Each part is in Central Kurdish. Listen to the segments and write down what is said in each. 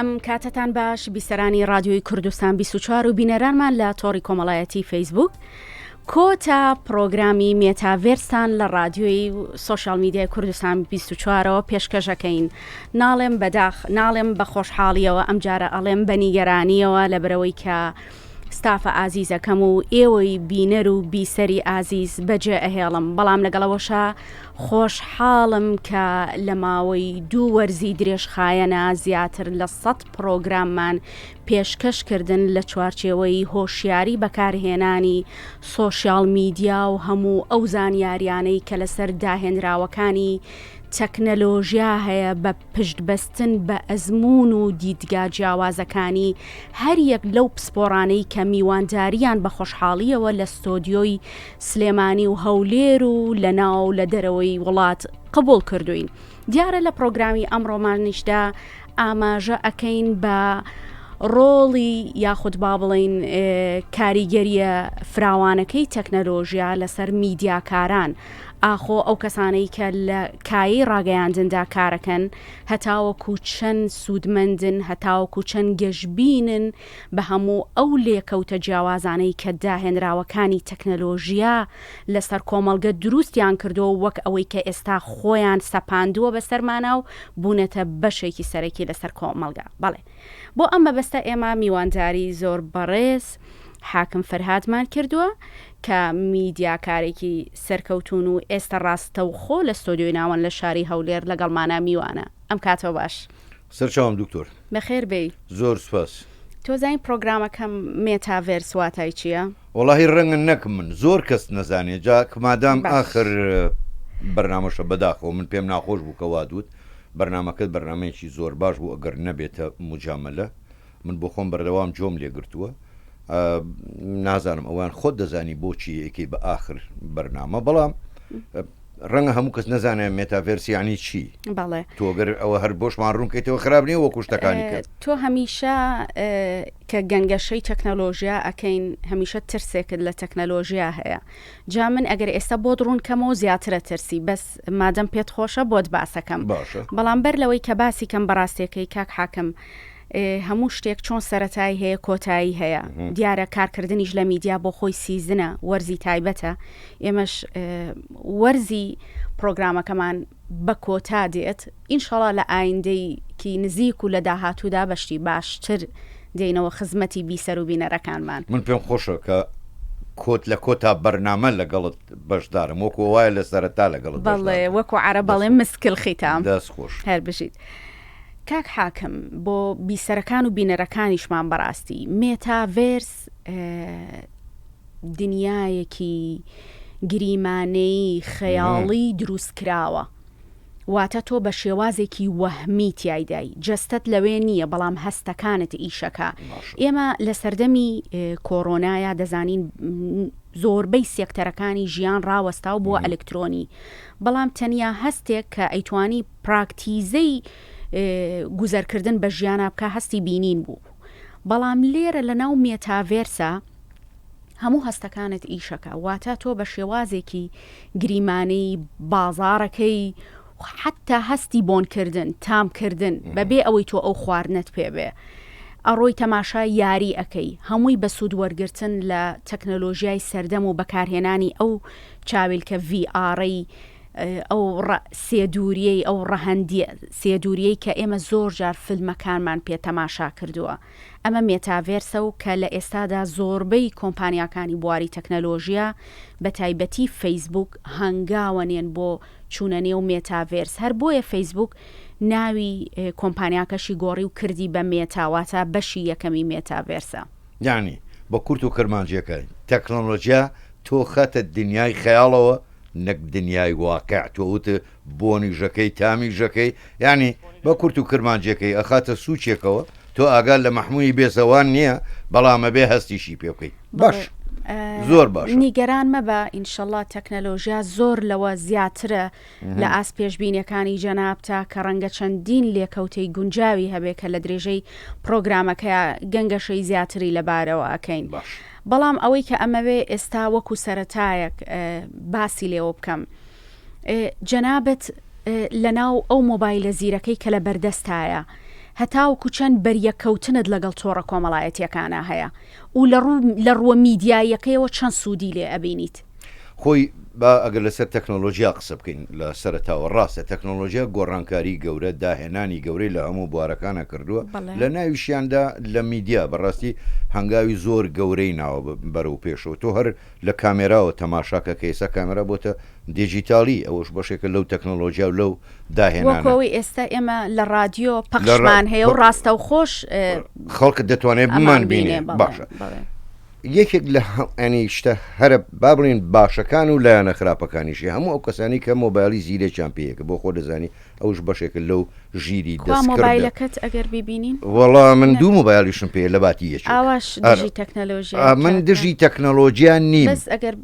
ئەم کاتەتان باش بیسەرانی ڕادیۆی کوردستان 24 و بینەرانمان لە تۆڕی کۆمەڵایەتی فەیسبوک کۆتا پڕۆگرامی مێتاڤێرستان لە ڕادیۆی و سۆشیال میدیای کوردستان 24ەوە پێشکەشەکەین ناڵێم بەداخ ناڵێم بە خۆشحاڵیەوە ئەمجارە ئەڵێم بە نیگەرانیەوە لە برەوەی کە ستافە ئازیزەکەم و ئێوەی بینەر و بیسەری ئازیز بەجێ ئەهێڵم بەڵام لەگەڵەوەشە خۆشحاڵم کە لە ماوەی دوو وەرزی درێژخایەنە زیاتر لە سەد پڕۆگراممان پێشکەش کردن لە چوارچێوەی هۆشیاری بەکارهێنانی سۆشیاڵ میدیا و هەموو ئەو زانیاریانەی کە لەسەر داهێنراوەکانی تەکنەلۆژیا هەیە بە پشتبەستن بە ئەزموون و دیدگا جیاوازەکانی هەریەک لەو پسپۆڕانەی کە میوانداریان بە خۆشحاڵییەوە لە ستۆدیۆی سلێمانی و هەولێر و لە ناو و لە دەرەوەی وڵات قبوڵ کردووین. دیارە لە پڕۆگرامی ئەمڕۆمانیشدا ئاماژە ئەکەین بە ڕۆڵی یاخود با بڵین کاریگەریە فراوانەکەی تەکنەلۆژیا لەسەر میدیاکاران ئاخۆ ئەو کەسانەی کە لە کایەی ڕاگەیاندندا کارەکەن هەتاوەکو چەند سوودمەندن هەتاوەکو چەند گەشببینن بە هەموو ئەو لێکەوتە جیاوازانەی کە داهێنراوەکانی تەکنەلۆژیا لەسەر کۆمەڵگە دروستیان کردووە و وەک ئەوەی کە ئێستا خۆیان سەپاندووە بەسەرمانا و بوونەتە بەشێکی سەرەکی لەسەر کۆمەڵگە. بەڵێ بۆ ئەم مەبەستە ئێمە میوانداری زۆر بەڕێز حاکم فەرهادمان کردووە کە میدیاکارێکی سەرکەوتوون و ئێستا ڕاستەوخۆ لە ستۆدیۆی ناوەند لە شاری هەولێر لەگەڵمانا میوانە. ئەم کاتەوە باش. سەرچاوم دکتۆر. بەخێر بێی. زۆر سوپاس. تۆ زانی پڕۆگرامەکەم مێتاڤێرس واتای چییە؟ وەڵاهی ڕەنگە نەک من زۆر کەس نەزانێ جا مادام ئاخر بەرنامەشە بەداخەوە من پێم ناخۆش بوو کە وات وت بەرنامەکەت بەرنامەیەکی زۆر باش بوو ئەگەر نەبێتە موجامەلە من بۆ خۆم بەردەوام جۆم لێ گرتووە نازانم ئەوان خۆت دەزانی بۆچی یەکەی بە ئاخر بەرنامە بەڵام ڕەنگە هەموو کەس نەزانێت مێتاڤێرس یانی چی؟ بەڵێ. تۆ گەر ئەوە هەر بۆشمان ڕوون کەیتەوە خراپ نییە وەکو شتەکانی کە. تۆ هەمیشە کە گەنگەشەی تەکنەلۆژیا ئەکەین هەمیشە ترسێکت لە تەکنەلۆژیا هەیە جا من ئەگەر ئێستا بۆت ڕوون کەمەوە زیاترە ترسی بەس مادەم پێت خۆشە بۆت باسەکەم باشە. بەڵام بەر لەوەی کە باسی کەم بەڕاستێکەی کاک حاکم هەموو شتێک چۆن سەرەتای هەیە کۆتایی هەیە دیارە کارکردنیش لە میدیا بۆ خۆی سیزنە وەرزی تایبەتە ئێمەش وەرزی پرۆگرامەکەمان بە کۆتا دێت ئینشەڵا لە ئایندەیەکی نزیک و لە داهاتوودا بەشتی باشتر دێینەوە خزمەتی بیسەر و بینەرەکانمان. من پێم خۆشە کە کۆت لە کۆتا بەرنامە لەگەڵت بەشدارم وەکو وایە لە سەرەتا لەگەڵت بەڵێ وەکو عەرەب بەڵێ مسکل ختام. دەست خۆش. هەر بژیت. کاک حاکم بۆ بیسەرەکان و بینەرەکانیشمان بەڕاستی مێتاڤێرس دنیایەکی گریمانەیی خەیاڵی دروست کراوە واتە تۆ بە شێوازێکی وەهمی تیایدای جەستەت لەوێ نییە بەڵام هەستەکانت ئیشەکە ئێمە لە سەردەمی کۆرۆنایا دەزانین زۆربەی سێکتەرەکانی ژیان ڕاوەستا و بووە ئەلکترۆنی بەڵام تەنیا هەستێک کە ئەیتوانی پراکتیزەی گوزەرکردن بە ژیانا بکا هەستی بینین بوو بەڵام لێرە لە ناو مێتاڤێرسا هەموو هەستەکانت ئیشەکە واتە تۆ بە شێوازێکی گریمانەی بازارەکەی حتا هەستی بۆنکردن تامکردن بەبێ ئەوەی تۆ ئەو خواردنەت پێ بێ ئەڕۆی تەماشای یاری ئەەکەی هەمووی بە سوود وەرگتن لە تەکنەلۆژیای سەردەم و بەکارهێنانی ئەو چاویلکە VR ەی ئەو سێدووریەی ئەو ڕەهەندیە سێدووریەی کە ئێمە زۆر جار فیلمەکانمان پێ تەماشا کردووە ئەمە مێتاڤێرسە و کە لە ئێستادا زۆربەی کۆمپانیاکانی بواری تەکنەلۆژیا بە تایبەتی فەیسبوک هەنگاوە نێن بۆ چوونە نێو مێتاڤێرس هەر بۆیە فەیسبوک ناوی کۆمپانیاکەشی گۆڕی و کردی بە مێتا واتە بەشی یەکەمی مێتاڤێرسە. یانی بە کورت و کرمانجیەکە تەکنۆلۆژیا تۆ خەتە دنیای خەیاڵەوە نەک دنیای واقع تۆ وتت بۆنی ژەکەی تامی ژەکەی یانی بە کورت و کرمانجیەکەی ئەخاتە سوچێکەوە تۆ ئاگات لە مەحموی بێزەوان نییە بەڵام ئەبێ هەستیشی پێ بکەی باش زۆر باش نیگەران مەبە ئینشەڵا تەکنەلۆژیا زۆر لەوە زیاترە لە ئاست پێشبینیەکانی جەنابتا کە ڕەنگە چەندین لێکەوتەی گونجاوی هەبێ کە لە درێژەی پڕۆگرامەکەیا گەنگەشەی زیاتری لەبارەوە ئەکەین. باش. بەڵام ئەوەی کە ئەمەوێ ئێستا وەکو سەرەتایەک باسی لێوە بکەم جەنابت لەناو ئەو مۆبایلە زیرەکەی کە لە بەردەستایە. هەتاوەکو چەند بەریەککەوتنت لەگەڵ تۆڕە کۆمەڵایەتییەکانا هەیە و لە ڕوو لە ڕووە میدیاییەکەیەوە چەند سوودی لێ ئەبینیت؟ خۆی با ئەگەر لەسەر تەکنۆلۆژیا قسە بکەین لە سەرەتاوە ڕاستە تەکنۆلۆژیا گۆڕانکاری گەورە داهێنانی گەورەی لە هەموو بوارەکانە کردووە لە ناویشیاندا لە میدیا بەڕاستی هەنگاوی زۆر گەورەی ناوە بەرەو پێشەوە تۆ هەر لە کامێراوە تەماشاکە کە ئێستا کامێرا بۆتە دیجیتاڵی ئەوەش بەشێکە لەو تەکنۆلۆژیا و لەو داهێنانە. وەکو ئەوەی ئێستا ئێمە لە ڕادیۆ پەخشمان هەیە و ڕاستەوخۆش خەڵک دەتوانێت بمان بینێ باشە. یەکێک لە ئەنی شتە هەرە با بڵێن باشەکان و لایەنە خراپەکانیشی هەموو ئەو کەسانی کە مۆبایلی زیرەکیان پێیەکە بۆ خۆ دەزانی ئەوش بەشێکە لەو ژیری کوا دەستکردە. مۆبایلەکەت ئەگەر بیبینین؟ وەڵا من دوو مۆبایلیشم پێیە لە باتی یەکێک. ئاواش دژی تەکنەلۆژیای ئا من کاکە. دژی تەکنەلۆجیا نیم. بەس ئەگەر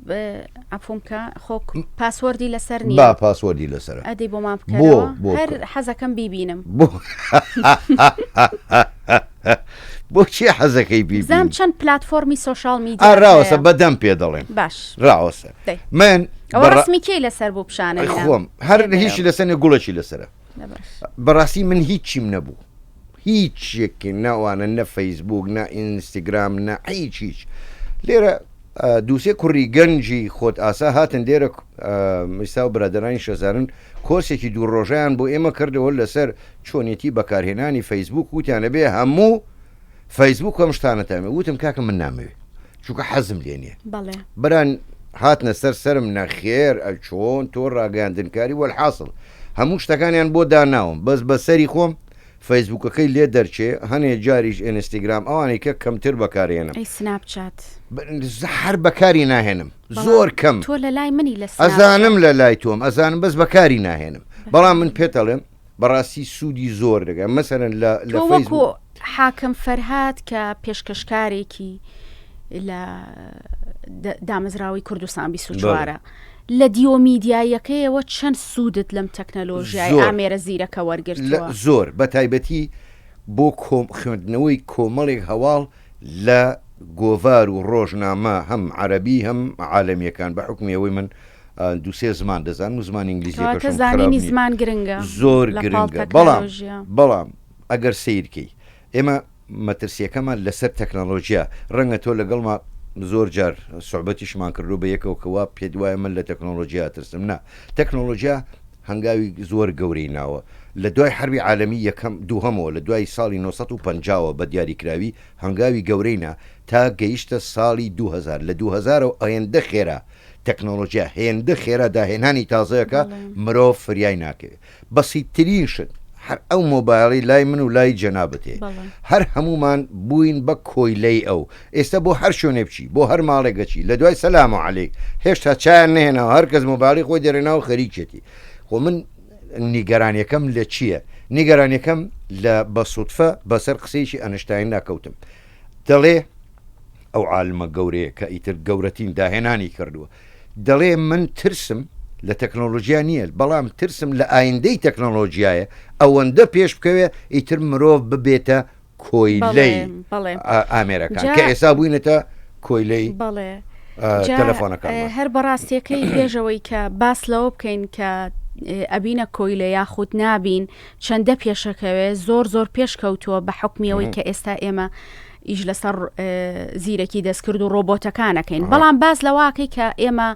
عەفوم کە خۆ پاسوۆردی لەسەر نییە. با پاسوۆردی لەسەرە. ئەدەی بۆمان بکەرەوە. بۆ بۆ هەر حەزەکەم بیبینم. بۆ بۆچی حەزەکەی بیبینی؟ بزانم چەند پلاتفۆرمی سۆشیال میدیا ئا ڕاوەسە بە دەم پێ دەڵێم. باش. ڕاوەسە. دەی. من ئەوە ڕسمی کێی لەسەر بوو پیشانە خۆم هەر هیچی لەسەر نیە گوڵێکی لەسەرە. بەڕاستی من هیچیم نەبوو هیچ یەکی نەوانە نە فەیسبوک نە ئینستیگرام نە هیچ هیچ لێرە دووسێ کوڕی گەنجی خۆت ئاسا هاتن لێرە میسا و برادرانی شەزارن کۆرسێکی دوو ڕۆژیان بۆ ئێمە کردەوە لەسەر چۆنیەتی بەکارهێنانی فەیسبوک وتیانە بێ هەموو فەیسبوک ئەم شتانەتان وتم کاکە من نامەوێ چونکە حەزم لێ نییە. بەڵێ. بران هاتنە سەر سەرم نەخێر ئەچۆن تۆ ڕاگەیاندنکاری وەلحاسڵ هەموو شتەکانیان بۆ داناوم بەس بە سەری خۆم فەیسبوکەکەی لێ دەرچێ هەنێ جاریش ئینستیگرام ئەوانەی کە کەمتر بەکارێنم. ئەی سناپ چات؟ هەر بەکاری ناهێنم زۆر کەم. تۆ لە لای منی لە سناپ چات؟ ئەزانم لە لای تۆم ئەزانم بەس بەکاری ناهێنم بەڵام من پێت ئەڵێم بەڕاستی سوودی زۆر دەگا مەسەرەن لە لە وەکو حاکم فەرهاد کە پێشکەشکارێکی لە دامەزراوەی کوردستان 24ە لە دیۆ میدیاییەکەیەوە چەند سوودت لەم تەکنەلۆژیای ئامێرە زیرەکە وەرگرتووە؟ زۆر بە تایبەتی بۆ کۆم خوێندنەوەی کۆمەڵێک هەواڵ لە گۆڤار و ڕۆژنامە هەم عەرەبی هەم عالەمیەکان بە حوکمی ئەوەی من دووسێ زمان دەزانم و زمانی ئینگلیزیەکەشم کەواتە زانینی زمان گرنگە زۆر گرنگە بەڵام بەڵام ئەگەر سەیرکەی ئێمە مەترسیەکەمان لەسەر تەکنەلۆژیا ڕەنگە تۆ لەگەڵما زۆر جار سوعبەتیشمان کردو بە یەکەوە کە وا پێت وایە من لە تەکنۆلۆژیا ئەترسم نا تەکنۆلۆژیا هەنگاوی زۆر گەورەی ناوە لە دوای حەربی عالەمی یەکەم دووهەمەوە لە دوای ساڵی 950 ەوە بە دیاریکراوی هەنگاوی گەورەی نا تا گەیشتە ساڵی 2000 لە 2000 ەوە هێندە خێرا تەکنۆلۆژیا هێندە خێرا داهێنانی تازەیەکە مرۆڤ فریای ناکەوێت بەسیتترین شت هەر ئەو مۆبایڵی لای من و لای جەنابت هەیە هەر هەمومان بووین بە کۆیلەی ئەو ئێستا بۆ هەر شوێنێ بچی بۆ هەر ماڵێک گەچی لە دوای سەلام و عەلەیک هێشتا چایان نەهێناوە هەر کەس مۆبایلی خۆی دەرێنا و خەریکێتی خۆ من نیگەرانیەکەم لە چییە نیگەرانیەکەم لە بە سوتفە بەسەر قسەیەکی ئەنشتاین ناکەوتم دەڵێ ئەو عالمە گەورەیە کە ئیتر گەورەترین داهێنانی کردووە دەڵێ من ترسم لە تەکنۆلۆژیا نییە بەڵام ترسم لە ئایندەی تەکنۆلۆژیایە ئەوەندە پێش بکەوێ ئیتر مرۆڤ ببێتە کۆیلەی ئامێرەکان کە ئێستا بووینەتە کۆیلەی تەلەفۆنەکان. هەر بەڕاستیەکەی پێشەوەی کە باس لەوە بکەین کە ئەبینە کۆیلە یاخود نابین چەندە پێشەکەوێ زۆر زۆر پێش کەوتووە بە حکمیەوەی کە ئێستا ئێمە ئیش لەسەر زیرەکی دەستکرد و ڕۆبۆتەکانەکەین بەڵام باس لەواکەی کە ئێمە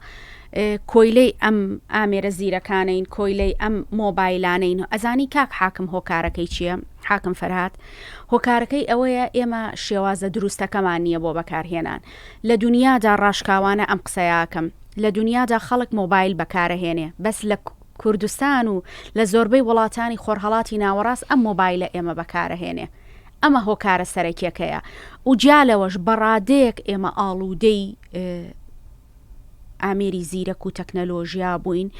کۆیلەی ئەم ئامێرە زیرەکانین کۆیلەی ئەم مۆبایلانین ئەزانی کاک حاکم هۆکارەکەی چییە حاکم فەرهاد هۆکارەکەی ئەوەیە ئێمە شێوازە دروستەکەمان نییە بۆ بەکارهێنان لە دنیادا ڕاشکاوانە ئەم قسەیەکەم لە دنیادا خەڵک مۆبایل بەکارەهێنێ بەس لە کوردستان و لە زۆربەی وڵاتانی خۆرهەڵاتی ناوەڕاست ئەم مۆبایلە ئێمە بەکارەهێنێ ئەمە هۆکارە سەرەکیەکەیە و جیا لەوەش بەڕادەیەک ئێمە ئاڵوودەی ئامێری زیرەک و تەکنەلۆژیا بووین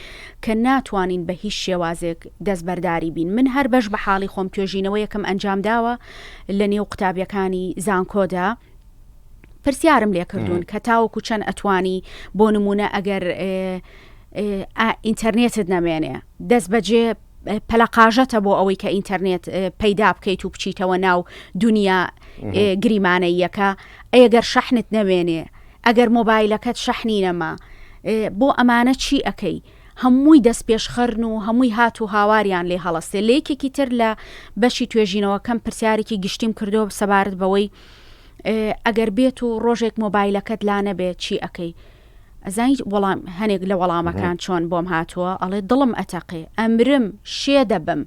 کە ناتوانین بە هیچ شێوازێک دەستبەرداری بین من هەر بەش بە حاڵی خۆم توێژینەوەیەکم ئەنجام داوە لە نێو قوتابیەکانی زانکۆدا پرسیارم لێکردوون کە تاوەکو چەند ئەتوانی بۆ نمونە ئەگەر ئینتەرنێتت نەمێنێ دەست بەجێ پەلەقاژەتە بۆ ئەوەی کە ئینتەرنێت پەیدا بکەیت و بچیتەوە ناو دنیا گریمانەییەکە ئەگەر شەحنت نەمێنێ ئەگەر مۆبایلەکەت شەحنی نەما بۆ ئەمانە چی ئەەکەی؟ هەمووی دەستپێشخەرن و هەمووی هات و هاواریان لێ هەڵەستێ. لە یەکێکی تر لە بەشی توێژینەوەکەم پرسیارێکی گشتیم کردووە سەبارەت بەوەی ئەگەر بێت و ڕۆژێک مۆبایلەکەت لا نەبێ چی ئەکەی؟ ئەزانی وەڵام هەنێک لە وەڵامەکان چۆن بۆم هاتووە ئەڵێ دڵم ئەتەقێ ئەمرم شێ دەبم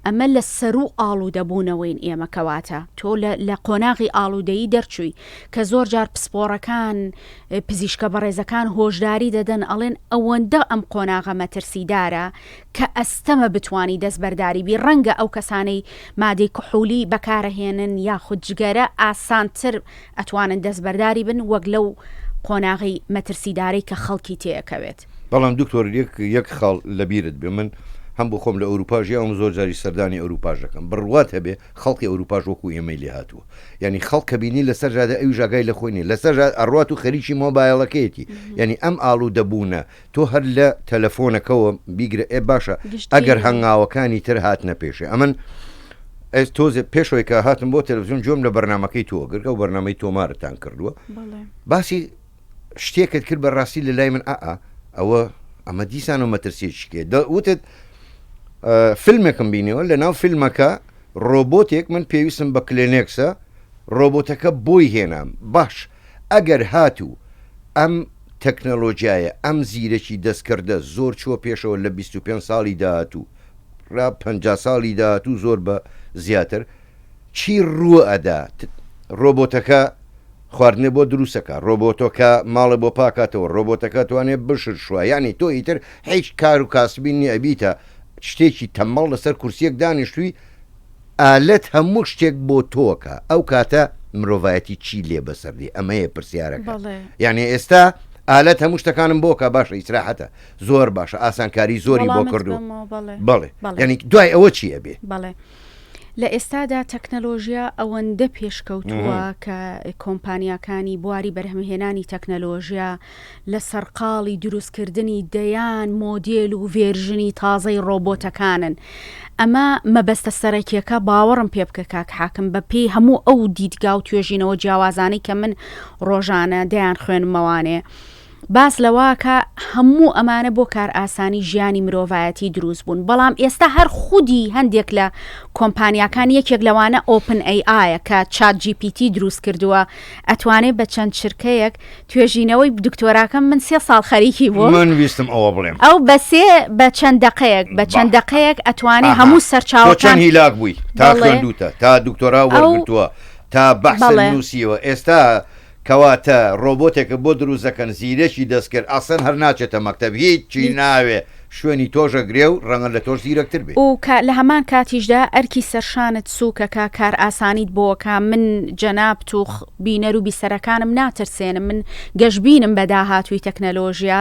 ئەمە لە سەروو ئاڵوودەبوونەوەین ئێمە کەواتە تۆ لە قۆناغی ئاڵوودەیی دەرچووی کە زۆر جار پسپۆڕەکان پزیشکە بەڕێزەکان هۆشداری دەدەن ئەڵێن ئەوەندە ئەم قۆناغە مەترسیدارە کە ئەستەمە بتوانی دەستبەرداری بی ڕەنگە ئەو کەسانەی مادەی کحولی بەکارەهێنن یاخود جگەرە ئاسانتر ئەتوانن دەستبەرداری بن وەک لەو قۆناغەی مەترسیدارەی کە خەڵکی تێئەکەوێت. بەڵام دکتۆر یەک یەک خاڵ لەبیرت بێ من هەم بۆ خۆم لە ئەوروپا ژیاوم زۆر جاری سەردانی ئەوروپاش دەکەم بڕوات هەبێ خەڵکی ئەوروپاش وەکو ئێمەی لێ هاتووە یانی خەڵک کە بینی لەسەر جادە ئەویش ئاگای لە خۆی نیە لەسەر جادە ئەڕوات و خەریکی مۆبایڵەکەیەتی یانی ئەم ئاڵوودەبوونە تۆ هەر لە تەلەفۆنەکەوە بیگرە ئێ باشە ئەگەر هەنگاوەکانی تر هاتنە پێشێ ئەمن ئێس تۆزێ پێشەوەی کە هاتم بۆ تەلەڤزیۆن گوێم لە بەرنمەکەی تۆ گرگە و بەرنمەی تۆمارتان کردووە باسی شتێکت کرد بە ڕاستی لە لای من ئا ئەوە ئەمە دیسان و مەترسیەکی وتت فیلمێکم بینیەوە لە ناو فیلمەکە ڕۆبۆتێک من پێویستم بە کلێنێکسە ڕۆبۆتەکە بۆی هێنام باش ئەگەر هاتوو ئەم تەکنەلۆجیایە، ئەم زیرەکی دەستکردە زۆر چووە پێشەوە لە 25 ساڵی داهاتوو را 50 ساڵی داهاتوو زۆر بە زیاتر چی ڕوو ئەدا؟ ڕۆبۆتەکە خواردنێ بۆ دروستەکە، ڕۆبۆتۆکە ماڵێ بۆ پاکاتەوە، ڕۆبۆتەکە توانێ بشرشوە، یانی تۆ ئیتر هیچ کار و کاسبی نیە ئەبیتە شتێکی تەمەڵ لەسەر کورسیەک دانیشتووی ئالەت هەموو شتێک بۆ تۆکە ئەو کاتە مرۆڤایەتی چی لێ بەسەر دێ ئەمەیە پرسیارەکە یعنی ئێستا ئالەت هەموو شتەکانم بۆکە باشە ئیسراحەتە زۆر باشە ئاسانکاری زۆری بۆ کردو بەڵێ ینی دوای ئەوە چی ئەبێ بەڵێ. لە ئێستادا تەکنەلۆژیا ئەوەندە پێشکەوتووە کە کۆمپانیاکانی بواری بەرهەمهێنانی تەکنەلۆژیا لە سەرقاڵی دروستکردنی دەیان مۆدێل و ڤێرژنی تازەی ڕۆبۆتەکانن. ئەمە مەبەستە سەرەکیەکە باوەڕم پێ بکە کاک حاکم بە پێی هەموو ئەو دیدگا و توێژینەوە جیاوازانەی کە من ڕۆژانە دەیان خوێنمەوانێ باس لەوەکە هەموو ئەمانە بۆ کارئاسانی ژیانی مرۆڤایەتی دروست بوون بەڵام ئێستا هەر خودی هەندێک لە کۆمپانیاکان یەکێک لەوانە ئۆپن ئەی ئایە کە چات جی پی تی دروست کردووە ئەتوانێت بە چەند چرکەیەک توێژینەوەی دکتۆراکەم من سێ ساڵ خەریکی بووم من ویستم ئەوە بڵێم ئەو بە سێ بە چەند دەقەیەک بە چەند دەقەیەک ئەتوانێ هەموو سەرچاوەکان چەند هیلاک بووی تا خوێندوتە تا دکتۆرا وەرگرتووە تا بەحسە نووسیوە ئێستا کەواتە ڕۆبۆتێکە بۆ دروست دەکەن زیرەکی دەستکرد ئەسڵەن هەر ناچێتە مەکتەب هیچی ناوێ شوێنی تۆش ئەگرێ و ڕەنگە لە تۆش زیرەکتر بێ. و کە لە هەمان کاتیشدا ئەرکی سەرشانت سووکەکا کارئاسانیت بۆکا من جەنابت و بینەر و بیسەرەکانم ناترسێنم من گەشبینم بە داهاتووی تەکنەلۆژیا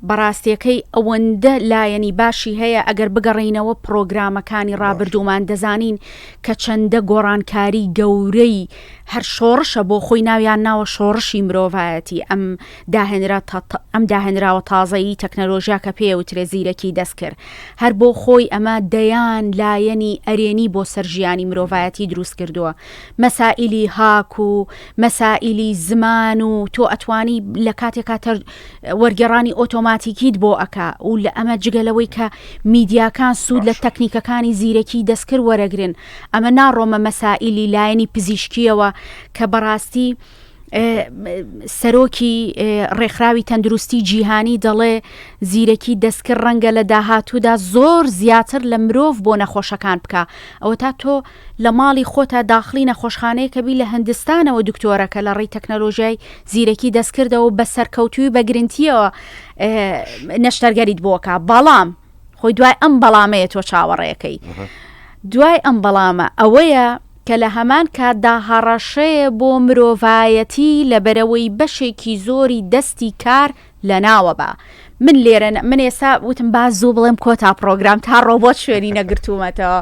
بەڕاستیەکەی ئەوەندە لایەنی باشی هەیە ئەگەر بگەڕێینەوە پڕۆگرامەکانی ڕابردوومان دەزانین کە چەندە گۆڕانکاری گەورەی هەر شۆڕشە بۆ خۆی ناویان ناوە شۆڕشی مرۆڤایەتی ئەم داهێنرا ئەم داهێنراوە تازەیی تەکنەلۆژیا کە پێی ئەوترێ زیرەکی دەستکرد هەر بۆ خۆی ئەمە دەیان لایەنی ئەرێنی بۆ سەر ژیانی مرۆڤایەتی دروست کردووە مەسائیلی هاک و مەسائیلی زمان و تۆ ئەتوانی لە کاتێکا تەر وەرگێڕانی ئۆتۆماتیکیت بۆ ئەکا و لە ئەمە جگە لەوەی کە میدیاکان سوود لە تەکنیکەکانی زیرەکی دەستکرد وەرەگرن ئەمە ناڕۆمە مەسائیلی لایەنی پزیشکیەوە کە بەڕاستی سەرۆکی ڕێکخراوی تەندروستی جیهانی دەڵێ زیرەکی دەستکرد ڕەنگە لە داهاتوودا زۆر زیاتر لە مرۆڤ بۆ نەخۆشەکان بکە ئەوە تا تۆ لە ماڵی خۆتا داخلی نەخۆشخانەیەکە بی لە هندستانەوە دکتۆرەکە لە ڕێی تەکنەلۆژیای زیرەکی دەستکردەوە بە سەرکەوتووی بە گرنتیەوە نەشتەرگەریت بۆکە بەڵام خۆی دوای ئەم بەڵامەیە تۆ چاوەڕێەکەی دوای ئەم بەڵامە ئەوەیە کە لە هەمان کاتدا هەڕەشەیە بۆ مرۆڤایەتی لەبەرئەوەی بەشێکی زۆری دەستی کار لەناوە با. من لێرە من ئێستا وتم با زوو بڵێم کۆتا پڕۆگرام تا ڕۆبۆت شوێنی نەگرتوومەتەوە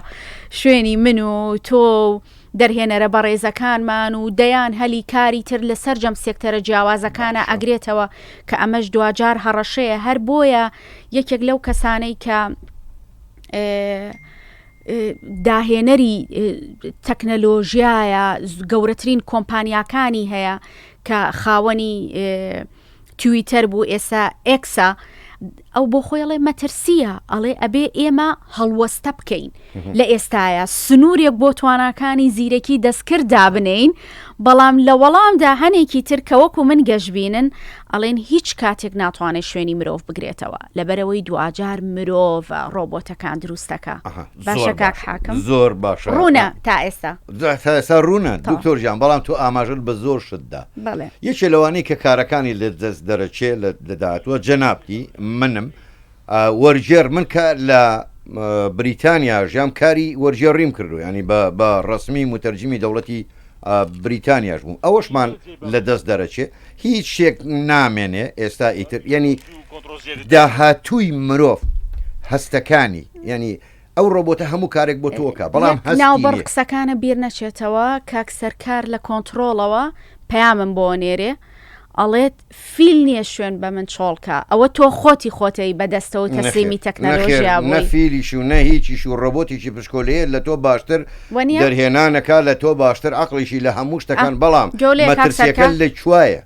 شوێنی من و تۆ و دەرهێنەرە بەڕێزەکانمان و دەیان هەلی کاری تر لە سەرجەم سێکتەرە جیاوازەکانە ئەگرێتەوە کە ئەمەش دواجار هەڕەشەیە هەر بۆیە یەکێک لەو کەسانەی کە داهێنەری تەکنەلۆژیایە گەورەترین کۆمپانیاکانی هەیە کە خاوەنی تویتەر بوو ئێستا ئێکسە. ئەو بۆ خۆی ئەڵێ مەترسییە، ئەڵێ ئەبێ ئێمە هەڵوەستە بکەین لە ئێستایا سنوورێک بۆ تواناکانی زیرەکی دەستکرد دابنێین، بەڵام لە وەڵامدا هەنێکی تر کە وەکو من گەشبینن ئەڵێن هیچ کاتێک ناتوانێت شوێنی مرۆڤ بگرێتەوە لەبەرئەوەی دواجار مرۆڤە ڕۆبۆتەکان دروستەکا. باشە کاک حاکم؟ زۆر باشە. ڕوونە تا ئێستا؟ تا ئێستا ڕوونە دکتۆر گیان، بەڵام تۆ ئاماژەت بە زۆر شت دا. بەڵێ. یەکێ لەوانەی کە کارەکانی لە دەست دەرەچێ لە داهاتووە جەنابتی منم وەرگێڕ من کە لە بریتانیا ژیام کاری وەرگێڕیم کردو ینی بە ڕسمی متەرجمی دەوڵەتی بریتانیاش بووم ئەوەشمان لە دەست دەرەچێ هیچ شتێک نامێنێ ئێستا ئیتر یعنی داهاتووی مرۆڤ هەستەکانی یعنی ئەو ڕۆبۆتە هەموو کارێک بۆ تۆکە بەڵام ناوبڕ قسەکانە بیر نەچێتەوە کاک سەرکار لە کۆنتترۆڵەوە پەیامم بۆ نێرێ ئەڵێت فیل نییە شوێن بە من چۆڵکە ئەوە تۆ خۆتی خۆتەی بەدەستەوە تەسلیمی تەکنەلۆژیا نە فیلیش و نە هیچیش و ڕۆبۆتێکی پشکۆلەیە لە تۆ باشتر دەرهێنانەکە لە تۆ باشتر عقلیشی لە هەموو شتەکان بەڵام مەترسیەکە لە کوایە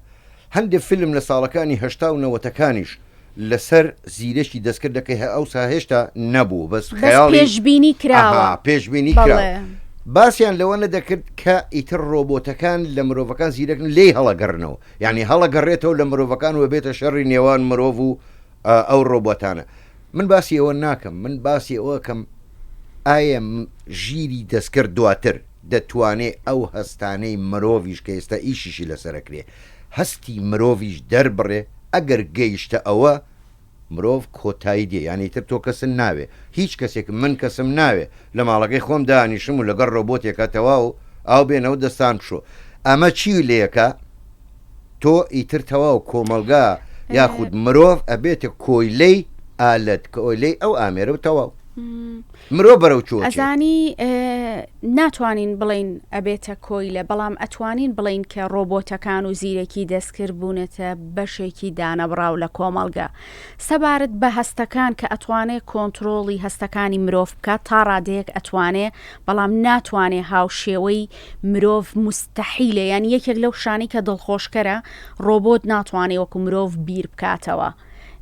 هەندێک فیلم لە ساڵەکانی هەشتا و نەوەتەکانیش لەسەر زیرەکی دەستکرد دەکەی هە ئەوسا هێشتا نەبوو بەس خەیاڵی پێشبینی کراوە پێشبینی کراوە باسیان لەوە نەدەکرد کە ئیتر ڕۆبۆتەکان لە مرۆڤەکان زیرەکن لێی هەڵەگەڕنەوە یعنی هەڵەگەڕێتەوە لە مرۆڤەکان و بێتە شەڕی نێوان مرۆڤ و ئەو ڕۆبۆتانە من باسی ئەوە ناکەم من باسی ئەوەکەم ئایا ژیری دەستکرد دواتر دەتوانێ ئەو هەستانەی مرۆڤیش کە ئێستا ئیشیشی لەسەرەکرێ هەستی مرۆڤیش دەربڕێ ئەگەر گەیشتە ئەوە مرۆڤ کۆتایی دێ یانی تر تۆ کەسن ناوێ هیچ کەسێک من کەسم ناوێ لە ماڵەکەی خۆم دانیشم و لەگەڵ ڕۆبۆتێکا تەواو ئاو بێنەوە دەستان بشۆ ئەمە چی لێکە تۆ ئیتر تەواو کۆمەڵگا یاخود مرۆڤ ئەبێتە کۆیلەی ئالەت کۆیلەی ئەو ئامێرە و تەواو. مرۆ بەرەو کوێ ئەچێ؟ ئەزانی ناتوانین بڵێین ئەبێتە کۆیلە، بەڵام ئەتوانین بڵێین کە ڕۆبۆتەکان و زیرەکی دەستکرد بوونەتە بەشێکی دانەبڕاو لە کۆمەڵگە. سەبارەت بە هەستەکان کە ئەتوانێ کۆنترۆڵی هەستەکانی مرۆڤ بکات تا ڕادەیەک ئەتوانێ، بەڵام ناتوانێ هاوشێوەی مرۆڤ موستەحیلە یانی یەکێک لەو شانەی کە دڵخۆشکەرە ڕۆبۆت ناتوانێ وەکو مرۆڤ بیر بکاتەوە.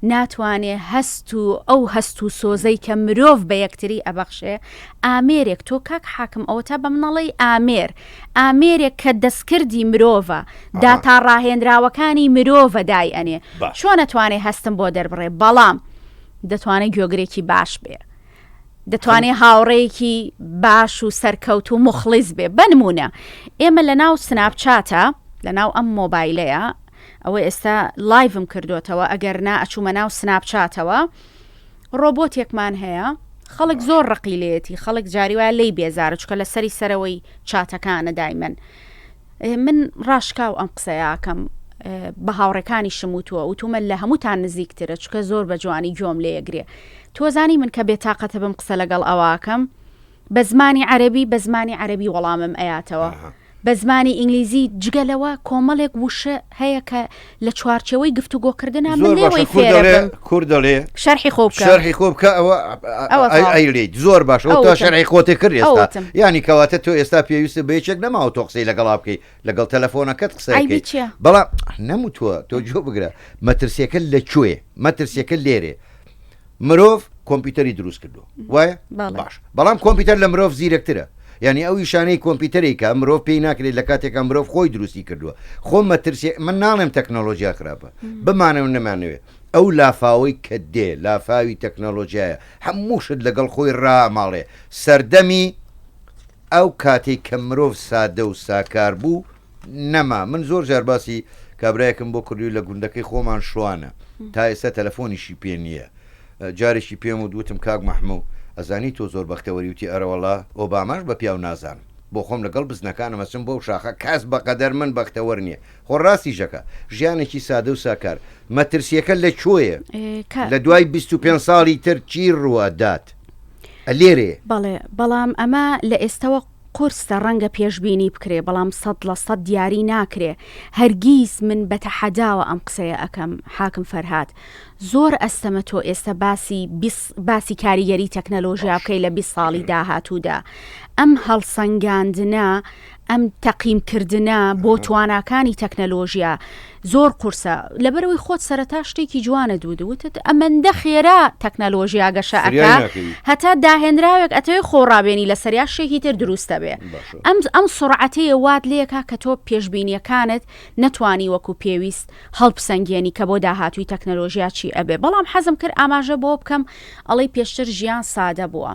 ناتوانێ هەست و ئەو هەست و سۆزەی کە مرۆڤ بە یەکتری ئەبەخشێ، ئامێرێک، تۆ کاک حاکم ئەوەتا بە من ئەڵێی ئامێر، ئامێرێک کە دەستکردی مرۆڤە، داتا ڕاهێنراوەکانی مرۆڤە دایئەنێ، چۆن ئەتوانێ هەستم بۆ دەربڕێ، بەڵام دەتوانێ گوێگرێکی باش بێ، دەتوانێ هاوڕێیەکی باش و سەرکەوتوو موخڵیس بێ، بە نموونە ئێمە لەناو سناپچاتە، لەناو ئەم مۆبایلەیە، ئەوە ئێستا لایڤم کردوتەوە ئەگەر نا ئەچوومە ناو سناپچاتەوە ڕۆبۆتێکمان هەیە خەڵک زۆر ڕقی لێتی خەڵک جاری وایە لی بێزارە چکە لە سەری سەرەوەی چاتەکانە دایمەن من ڕاشکاو ئەم قسەیەکەم بە هاوڕێکانیشم وتووە وتومە لە هەمووتان نزیکترە چکە زۆر بە جوانی گوێم لێگرێ تۆزانی من کە بێتاقەتە بم قسە لەگەڵ ئەوواکەم بە زمانی عەرەبی بە زمانی عەرەبی وەڵامم ئەیاتەوە بە زمانی ئینگلیزی جگە لەوە کۆمەڵێک وشە هەیە کە لە چوارچێوەی گفتوگۆکردنا من زۆر باشە لێوەی کورد فێرە دەڵێ بم کورد دەڵێ شەرحی خۆ بکە شەرحی خۆ بکە ئەوە ئەوە تەواو. ئەیڵێیت زۆر باشە ئەو تا ئەوتم. شەرحی خۆتێ کرد ئێستا ئەوتم. یانی کەواتە تۆ ئێستا پێویستە بە یەکێک نەماوە تۆ قسەی لەگەڵا بکەی لەگەڵ تەلەفۆنەکەت قسە عەیبی بکەی چییە؟ بەڵام نەموتووە تۆ گوێ بگرە مەترسیەکە لە کوێ مەترسیەکە لێرێ مرۆڤ کۆمپیوتەری دروست کردووە وایە باش بەڵام کۆمپیوتەر لە مرۆڤ زیرەکترە یعنی ئەو ئیشانەی کۆمپیوتەری کە مرۆڤ پێی ناکرێت لە کاتێکا مرۆڤ خۆی دروستی کردووە خۆ مەترسی من ناڵێم تەکنۆلۆژیا خراپە بمانە و نەمانەوێ ئەو لافاوەی کە دێ لافاوی تەکنۆلۆژیایە هەموو شت لەگەڵ خۆی ڕاماڵێ سەردەمی ئەو کاتێک کە مرۆڤ سادە و ساکار بوو نەما من زۆر جار باسی کابرایەکم بۆ کردووی لە گوندەکەی خۆمان شوانە تا ئێستا تەلەفۆنیشی پێ نییە جارێکی پێم و دوتم کاک مەحموو ئەزانی تۆ زۆر بەختەوەری وتی ئەرەوەڵا ئۆباماش بە پیاو نازانم بۆ خۆم لەگەڵ بزنەکانم ئەچم بۆ شاخە کەس بەقەدەر من بەختەوەر نییە خۆ ڕاستیشەکە ژیانێکی سادە و ساکار مەترسیەکە لە کوێیە لە دوای 25 ساڵی تر چی ڕووەدات لێرێ بەڵێ بەڵام ئەمە لە ئێستەوە قورسە ڕەنگە پێشبینی بکرێ بەڵام 100% دیاری ناکرێ هەرگیز من بە تەحەداوە ئەم قسەیە ئەکەم حاکم فەرهاد زۆر ئەستەمە تۆ ئێستا باسی باسی کاریگەری تەکنەلۆژیا بکەی لە 20 ساڵی داهاتوودا ئەم هەڵسەنگاندنە. ئەم تەقیم کردنە بۆ تواناکانی تەکنەلۆژیا زۆر قورسە لەبەرەوەی خۆت سەرەتا شتێکی جوانە دوو وتت ئەمەندە خێرا تەکنەلۆژیا گەشە ئەکا هەتا داهێنراوێک ئەتەوێ خۆ ڕابێنی لە سەریا شتێکی تر دروستە بێ ئەم ئەم سڕعەتەیە وات لێکا کە تۆ پێشبینیەکانت نەتوانی وەکو پێویست هەڵبسەنگێنی کە بۆ داهاتووی تەکنەلۆژیا چی ئەبێ بەڵام حەزم کرد ئاماژە بۆ بکەم ئەڵێی پێشتر ژیان سادە بووە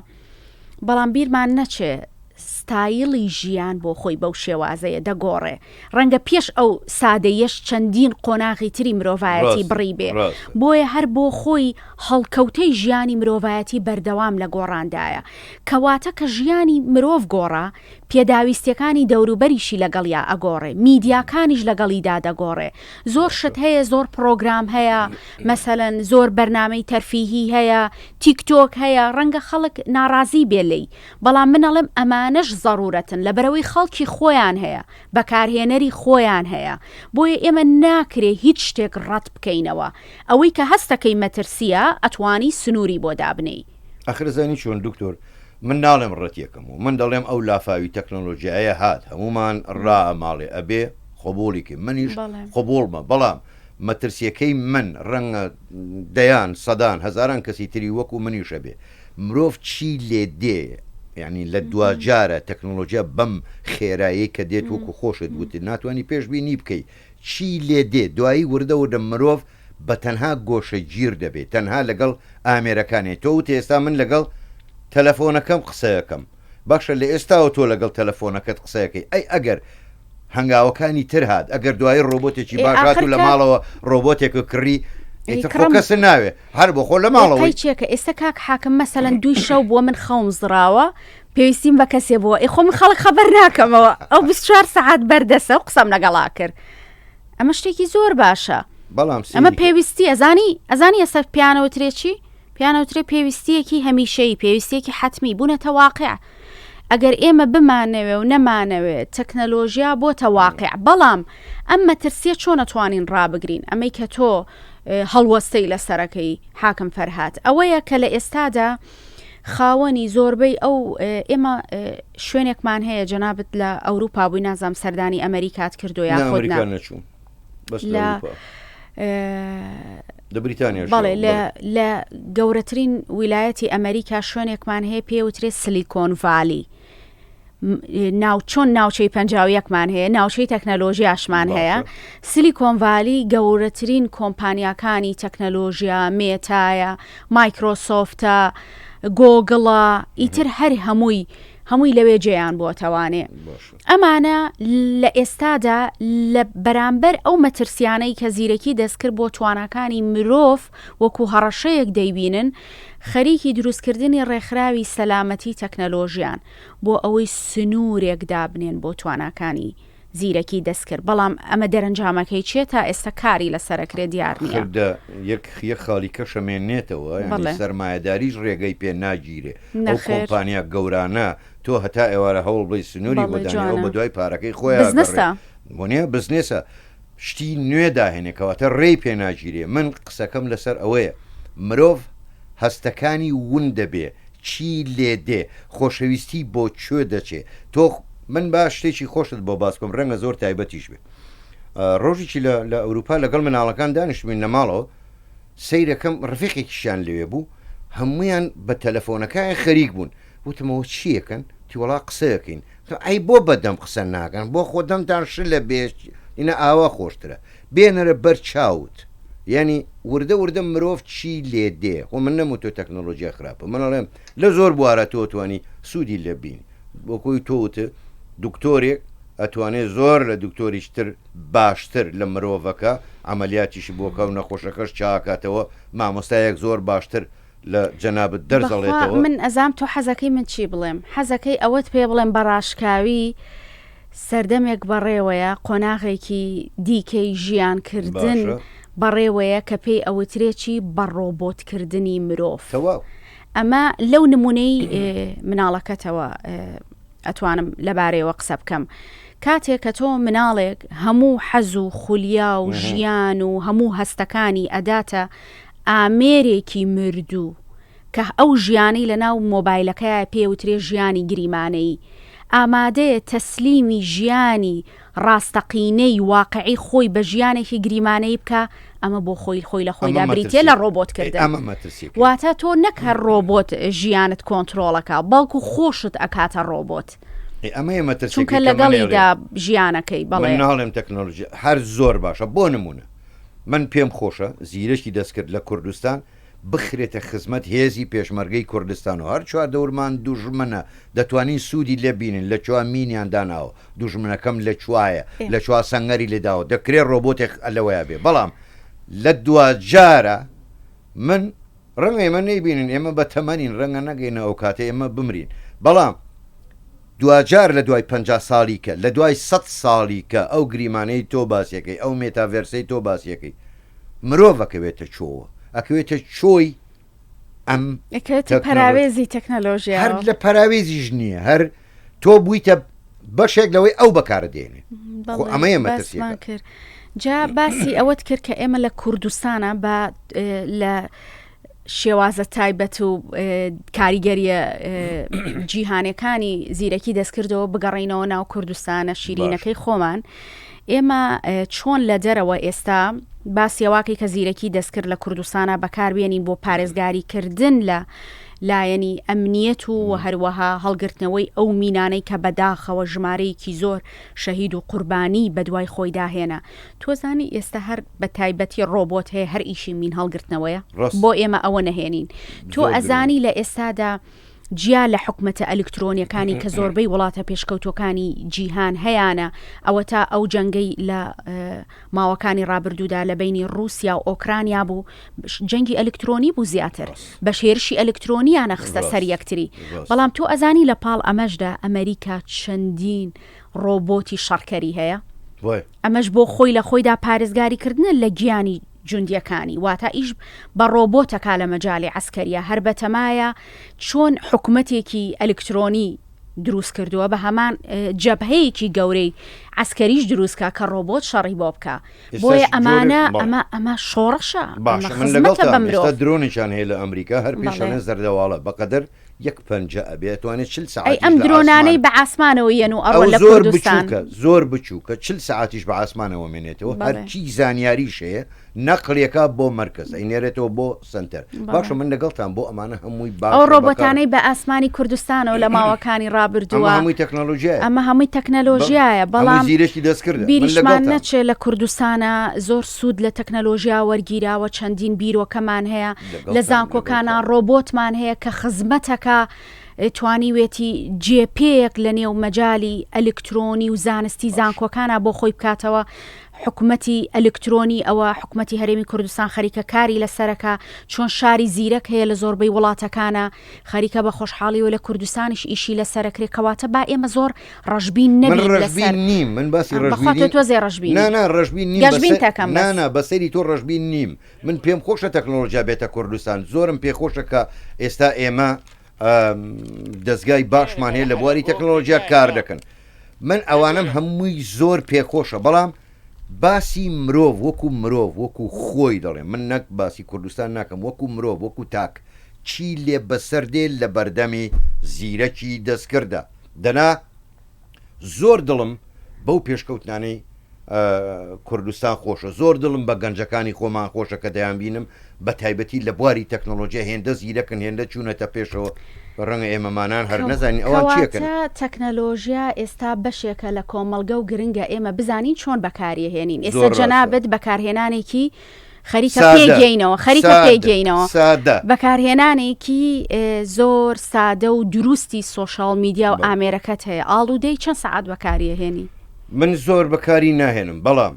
بەڵام بیرمان نەچێ ستایلی ژیان بۆ خۆی بەو شێوازەیە دەگۆڕێ ڕەنگە پێش ئەو سادەیەش چەندین قۆناغی تری مرۆڤایەتی بڕی بێ بۆیە هەر بۆ خۆی هەڵکەوتەی ژیانی مرۆڤایەتی بەردەوام لە گۆڕاندایە کەواتە کە ژیانی مرۆڤ گۆڕا پێداویستیەکانی دەوروبەریشی لەگەڵیا ئەگۆڕێ، میدیاکانیش لەگەڵیدا دەگۆڕێ، زۆر شت هەیە زۆر پڕۆگرام هەیە مەسەلەن زۆر بەرنامەی تەرفیهی هەیە، تیک تۆک هەیە، ڕەنگە خەڵک ناڕازی بێ لێی، بەڵام من ئەڵێم ئەمانەش زەڕورەتن لەبەرئەوەی خەڵکی خۆیان هەیە، بەکارهێنەری خۆیان هەیە، بۆیە ئێمە ناکرێ هیچ شتێک ڕەت بکەینەوە، ئەوەی کە هەستەکەی مەترسیە ئەتوانی سنوری بۆ دابنێی. ئەخر ئەزانی چۆن دکتۆر من ناڵێم ڕەتیەکەم و من دەڵێم ئەو لافاوی تەکنۆلۆژیایە هات هەموومان ڕائەماڵێ ئەبێ قبوڵی کەین منیش قبوڵمە بەڵام مەترسیەکەی من ڕەنگە دەیان سەدان هەزاران کەسی تری وەکو منیش هەبێ مرۆڤ چی لێ دێ یعنی لە دواجارە تەکنۆلۆژیا بەم خێرایەی کە دێت وەکو خۆشت وتت ناتوانانی پێشبینی بکەی چی لێ دێ دوایی وردە وردە مرۆڤ بە تەنها گۆشەگیر دەبێ تەنها لەگەڵ ئامێرەکانێ تۆ وتی ئێستا من لەگەڵ تەلەفۆنەکەم قسەیەکەم باشە لە ئێستاوە تۆ لەگەڵ تەلەفۆنەکەت قسەیەکەی ئەی ئەگەر هەنگاوەکانی تر هات ئەگەر دوایی ڕۆبۆتێکی باش هات و لە ماڵەوە ڕۆبۆتێک کڕی ئیتر خۆ کەس ناوێ هەر بۆ خۆ لە ماڵەوە چێکە ئێستا کاک حاکم مەسەلەن دووی شەو بووە من خەوم زڕاوە پێویستیم بە کەسێ بووە ئێ خۆ من خەڵک خەبەر ناکەمەوە ئەو 24 سەعات بەردەسە و قسەم لەگەڵا کرد ئەمە شتێکی زۆر باشە بەڵام ئەمە پێویستی ئەزانی ئەزانی ئەسەر پیانەوترێ چی پیانەوترێ پێویستیەکی هەمیشەی پێویستیەکی حتمی بوونەتە واقع ئەگەر ئێمە بمانەوێ و نەمانەوێ تەکنەلۆژیا بۆتە واقع بەڵام ئەم مەترسیە چۆن ئەتوانین ڕابگرین ئەمەی کە تۆ هەڵوەستەی لەسەرەکەی حاکم فەرهاد ئەوەیە کە لە ئێستادا خاوەنی زۆربەی ئەو ئێمە شوێنێکمان هەیە جەنابت لە ئەوروپا بووی نازام سەردانی ئەمریکات کردو یا خۆت نەچوو لە لە بریتانیا بەڵێ لە گەورەترین ویلایەتی ئەمریکا شوێنێکمان هەیە پێوترێ سلیکۆن ڤالی ناو چۆن ناوچەی 51مان هەیە ناوچەی تەکنەلۆژیاشمان هەیە سلیکۆن ڤالی گەورەترین کۆمپانیاکانی تەکنەلۆژیا مێتایە مایکرۆسۆفتە گۆگڵە ئیتر هەر هەمووی هەمووی لەوێ جێیان بۆتەوانێ ئەمانە لە ئێستادا لە بەرامبەر ئەو مەترسیانەی کە زیرەکی دەستکرد بۆ تواناکانی مرۆڤ وەکو هەڕەشەیەک دەیبینن، خەریکی دروستکردنی ڕێکخراوی سەلامەتی تەکنەلۆژیان بۆ ئەوەی سنوورێک دابنێن بۆ تواناکانی زیرەکی دەستکرد، بەڵام ئەمە دەرەنجامەکەی چییە تا ئێستا کاری لەسەرەکرێت دیار نییە. خردە یەک یەک خاڵی کەش ئەمێنێتەوە، یانی سەرمایەداریش ڕێگەی پێ ناگیرێ، ئەو کۆمپانیا گەورانە تۆ هەتا ئێوارە هەوڵ بەی سنووری بۆ دانێ ئەو بەدوای پارەکەی خۆیا ئەگەڕێ وەنیە بزنسە شتی نوێ داهێنێ کەواتە ڕێی پێ ناگیرێ من قسەکەم لەسەر ئەوەیە مرۆڤ هەستەکانی ون دەبێ چی لێ دێ خۆشەویستی بۆ کوێ دەچێ تۆ من با شتێکی خۆشت بۆ باس بکەم ڕەنگە زۆر تایبەتیش بێ ڕۆژێکی لە لە ئەوروپا لەگەڵ مناڵەکان دانیشتبووین لە ماڵەوە سەیرەکەم ڕفیقێکیشیان لەوێ بوو هەمویان بە تەلەفۆنەکەیان خەریک بوون وتم ئەوە چیەکەن؟ وتی وەڵا قسەکەین. وتم ئەی بۆ بە دەم قسە ناکەن؟ بۆ خۆ دەمتان شلە بێ ئینە ئاوا خۆشترە. بێنەرە بەر چاوت. یانی وردە وردە مرۆڤ چی لێ دێ. خۆ من نەموتوە تەکنۆلۆژیا خراپە. من ئەڵێم لە زۆر بوارا تۆ ئەتوانی سوودی لێ بینی. وەکوی تۆ وتت دکتۆرێک ئەتوانێ زۆر لە دکتۆریش تر باشتر لە مرۆڤەکە عەمەلیاتیشی بۆ کا و نەخۆشەکەش چاکاتەوە. مامۆستایەک زۆر باشتر لە جەنابت دەرس بەخوا ئەڵێتەوە. من ئەزام تۆ حەزەکەی من چی بڵێم حەزەکەی ئەوەت پێ بڵێم بە ڕاشکاوی سەردەمێک بەڕێوەیە قۆناغێکی دیکەی ژیان کردن باشە. بەڕێوەیە کە پێی ئەوترێ چی بە ڕۆبۆت کردنی مرۆڤ تەواو. ئەمە لەو نمونەی مناڵەکەتەوە ئەتوانم لەبارەیەوە قسە بکەم کاتێک کە تۆ مناڵێک هەموو حەز و خولیا و ژیان و هەموو هەستەکانی ئەداتە ئامێرێکی مردوو کە ئەو ژیانەی لە ناو مۆبایلەکەیا پێ وترێ ژیانی گریمانەیی. ئامادەیە تەسلیمی ژیانی ڕاستەقینەی واقعی خۆی بە ژیانێکی گریمانەیی بکا، ئەمە بۆ خۆی خۆی لە خۆیدا بریتیە لە ڕۆبۆت کردن. واتە تۆ نەک هەر ڕۆبۆت ژیانت کۆنترۆڵ ئەکا، بەڵکو خۆشت ئەکاتە ڕۆبۆت. چونکە لەگەڵیدا ژیانەکەی. بەڵێ. من ناڵێم تەکنۆلۆژیا هەر زۆر باشە، بۆ نمونە من پێم خۆشە زیرەکی دەستکرد لە کوردستان بخرێتە خزمەت هێزی پێشمەرگەی کوردستان و هەر چواردەورمان دوژمنە دەتوانین سوودی لێ بینن لە کوێ مینیان داناوە دوژمنەکەم لە کوایە لە کوا سەنگەری لێ داوە دەکرێ ڕۆبۆتێک لەوەیا بێ بەڵام لە دواجارە من ڕەنگە ئێمە نەیبینن ئێمە بە تەمەنین ڕەنگە نەگەینە ئەو کاتە ئێمە بمرین بەڵام دواجار لە دوای 50 ساڵی کە لە دوای 100 ساڵی کە ئەو گریمانەی تۆ باسیەکەی ئەو مێتاڤێرسەی تۆ باسیەکەی مرۆڤ ئەکەوێتە چۆوە ئەکەوێتە چۆی ئەم ئەکەوێتە پەراوێزی تەکنەلۆژیا هەر لە پەراوێزیش نییە هەر تۆ بوویتە بەشێک لەوەی ئەو بەکارە دێنێ خۆ ئەمەیە مەترسیەکە کرد جا باسی ئەوەت کرد کە ئێمە لە کوردستانە بە لە شێوازە تایبەت و کاریگەریە جیهانەکانی زیرەکی دەستکردەوە بگەڕینەوە ناو کوردستانە شیرینەکەی خۆمان ئێمە چۆن لە دەرەوە ئێستا باسی ئەوەکەی کە زیرەکی دەستکرد لە کوردستانا بەکاربێنین بۆ پارێزگاری کردن لە لایەنی ئەمنیەت و هەروەها هەڵگرتنەوەی ئەو مینانەی کە بەداخەوە ژمارەیەکی زۆر شەهید و قوربانی بەدوای خۆیدا هێنا. تۆ زانی ئێستا هەر بە تایبەتی ڕۆبۆت هەیە هەر ئیشی مین هەڵگرتنەوەیە بۆ ئێمە ئەوە نەهێنین تۆ ئەزانی لە ئێستادا جیا لە حکومەتە ئەلکترۆنیەکانی کە زۆربەی وڵاتە پێشکەوتوەکانی جیهان هەیانە، ئەوەتا ئەو جەنگەی لە ماوەکانی ڕابردوودا لە بەینی ڕووسیا و ئۆکرانیا بوو، جەنگی ئەلکترۆنی بوو زیاتر بە هێرشی ئەلکترۆنیانە خستە سەر یەکتری، بەڵام تۆ ئەزانی لە پاڵ ئەمەشدا ئەمەریکا چەندین ڕۆبۆتی شەڕکەری هەیە، ئەمەش بۆ خۆی لە خۆیدا پارێزگاری کردنە لە گیانی جوندیەکانی واتە ئیش بە ڕۆبۆتەکا لە مەجالی عەسکەریە هەر بەتەمایە چۆن حکومەتێکی ئەلکترۆنی دروست کردووە بە هەمان جەبهەیەکی گەورەی عەسکەریش دروست کا کە ڕۆبۆت شەڕی بۆ بکا بۆیە ئەمانە ئەمە ئەمە شۆڕشە باشە من لەگەڵتام ئێستا درۆنێکیان هەیە لە ئەمریکا هەر پێشەڵێن زەردەواڵە بەقەدەر یەک پەنجە ئەبێ ئەتوانێت چل سەعاتیش ئەی ئەم درۆنانەی بە عاسمانەوە یەن و ئەڕۆن لە زۆر بچووکە زۆر بچووکە چل سەعاتیش بە عاسمانەوە مێنێتەوە هەرچی زانیاریش هەیە نەقڵیەکە بۆ مەرکەز ئەینێرێتەوە بۆ سەنتەر باشە من لەگەڵتان بۆ ئەمانە هەمووی باش ئەو ڕۆبۆتانەی بە ئاسمانی کوردستانەوە لە ماوەکانی ڕابردووە هەمووی تەکنەلۆژیایە ئەمە هەمووی تەکنەلۆژیایە بەڵام زیرەکی دەستکردە بیریشمان نەچێ لە کوردستانە زۆر سوود لە تەکنەلۆژیا وەرگیراوە چەندین بیرۆکەمان هەیە لە زانکۆکانا ڕۆبۆتمان هەیە کە خزمەتەکە توانیوێتی جێ پێیەک لە نێو مەجالی ئەلکترۆنی و زانستی زانکۆکانا بۆ خۆی بکاتەوە حکومەتی ئەلکترۆنی ئەوە حکومەتی هەرێمی کوردستان خەریکە کاری لەسەرەکە چۆن شاری زیرەک هەیە لە زۆربەی وڵاتەکانە خەریکە بە خۆشحاڵیەوە لە کوردستانیش ئیشی لەسەرەکرێ کەواتە با ئێمە زۆر ڕەشبین نەبین من ڕەشبین نیم من باسی ڕەشبین تۆ تۆزێ ڕەشبین نا نا ڕەشبین نیم گەشبین تەکەم نا نا بەسەری تۆ ڕەشبین نیم من پێم خۆشە تەکنۆلۆژیا بێتە کوردستان زۆرم پێخۆشە کە ئێستا ئێمە دەستگای باشمان هەیە لە بواری تەکنۆلۆژیا کار دەکەن من ئەوانم هەمووی زۆر پێخۆشە بەڵام باسی مرۆڤ وەکو مرۆڤ وەکو خۆی دەڵێ من نەک باسی کوردستان ناکەم وەکو مرۆڤ وەکو تاک چی لێ بەسەر دێ لە بەردەمی زیرەکی دەستکردە دەنا زۆر دڵم بەو پێشکەوتنانەی کوردستان خۆشە زۆر دڵم بە گەنجەکانی خۆمان خۆشە کە دەیانبینم بە تایبەتی لە بواری تەکنۆلۆژیا هێندە زیرەکن هێندە چوونەتە پێشەوە ڕەنگە ئێمەمانان هەر نەزانین ئەوان چیەکەن. کەواتە تەکنەلۆژیا ئێستا بەشێکە لە کۆمەڵگە و گرنگە ئێمە بزانین چۆن بەکاریهێنین ئێستا جەنابت بەکارهێنانێکی خەریکە پێگەینەوە خەریکە پێگەینەوە بەکارهێنانێکی زۆر سادە و دروستی سۆشیال میدیا و ئامێرەکەت هەیە ئاڵودەی چەند سەعات بەکاریهێنی؟ من زۆر بەکاری ناهێنم بەڵام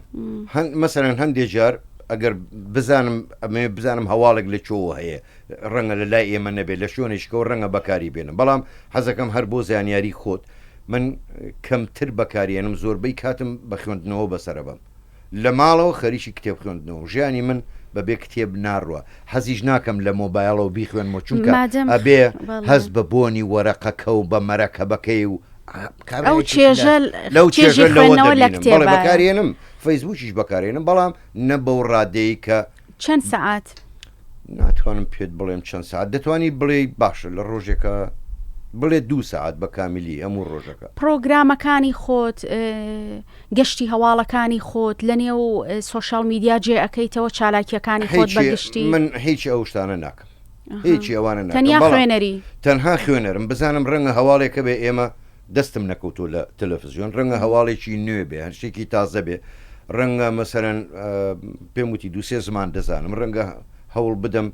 مەسەرەن هەندێک جار ئەگەر بزانم ئەمێ بزانم هەواڵێک لە چۆوە هەیە ڕەنگە لە لای ئێمە نەبێت لە شوێنێکەوە ڕەنگە بەکاری بێنم بەڵام حەزەکەم هەر بۆ زانیاری خۆت من کەمتر بەکارێنم زۆربەی کاتم بە خوێندنەوە بەسەرە بەم لە ماڵەوە خەریکی کتێب خوێندنەوەم ژیانی من بەبێ کتێب ناڕوا حەزیش ناکەم لە مۆبایڵەوە بیخوێنمەوە چونکە ئەبێ هەست بە بۆنی وەرەقەکە و بە مەرەکەبەکەی و ئەو چێژە لەو چێژە لەوە دەبینم بەڵێ بەکارێنم فەیسبووکیش بەکارێنم بەڵام نە بەو ڕادەی کە چەند سەعات؟ ناتوانم پێت بڵێم چەند سەعات دەتوانی بڵێی باشە لە ڕۆژێکە. بڵێ دوو سەعات بە کامیلی هەموو ڕۆژەکە. پڕۆگرامەکانی خۆت، گەشتی هەواڵەکانی خۆت لە نێو سۆشیال میدیا جێ ئەکەیتەوە چالاکییەکانی خۆت بە گشتی؟ من هیچی ئەو شتانە ناکەم. هیچی ئەوانە ناکەم. تەنیا خوێنەری؟ تەنها خوێنەرم بزانم ڕەنگە هەواڵێک هەبێ ئێمە دەستم نەکەوتووە لە تەلەفزیۆن ڕەنگە هەواڵێکی نوێ بێ هەر شتێکی تازە بێ ڕەنگە مەسەرەن پێم وتی دووسێ زمان دەزانم ڕەنگە هەوڵ بدەم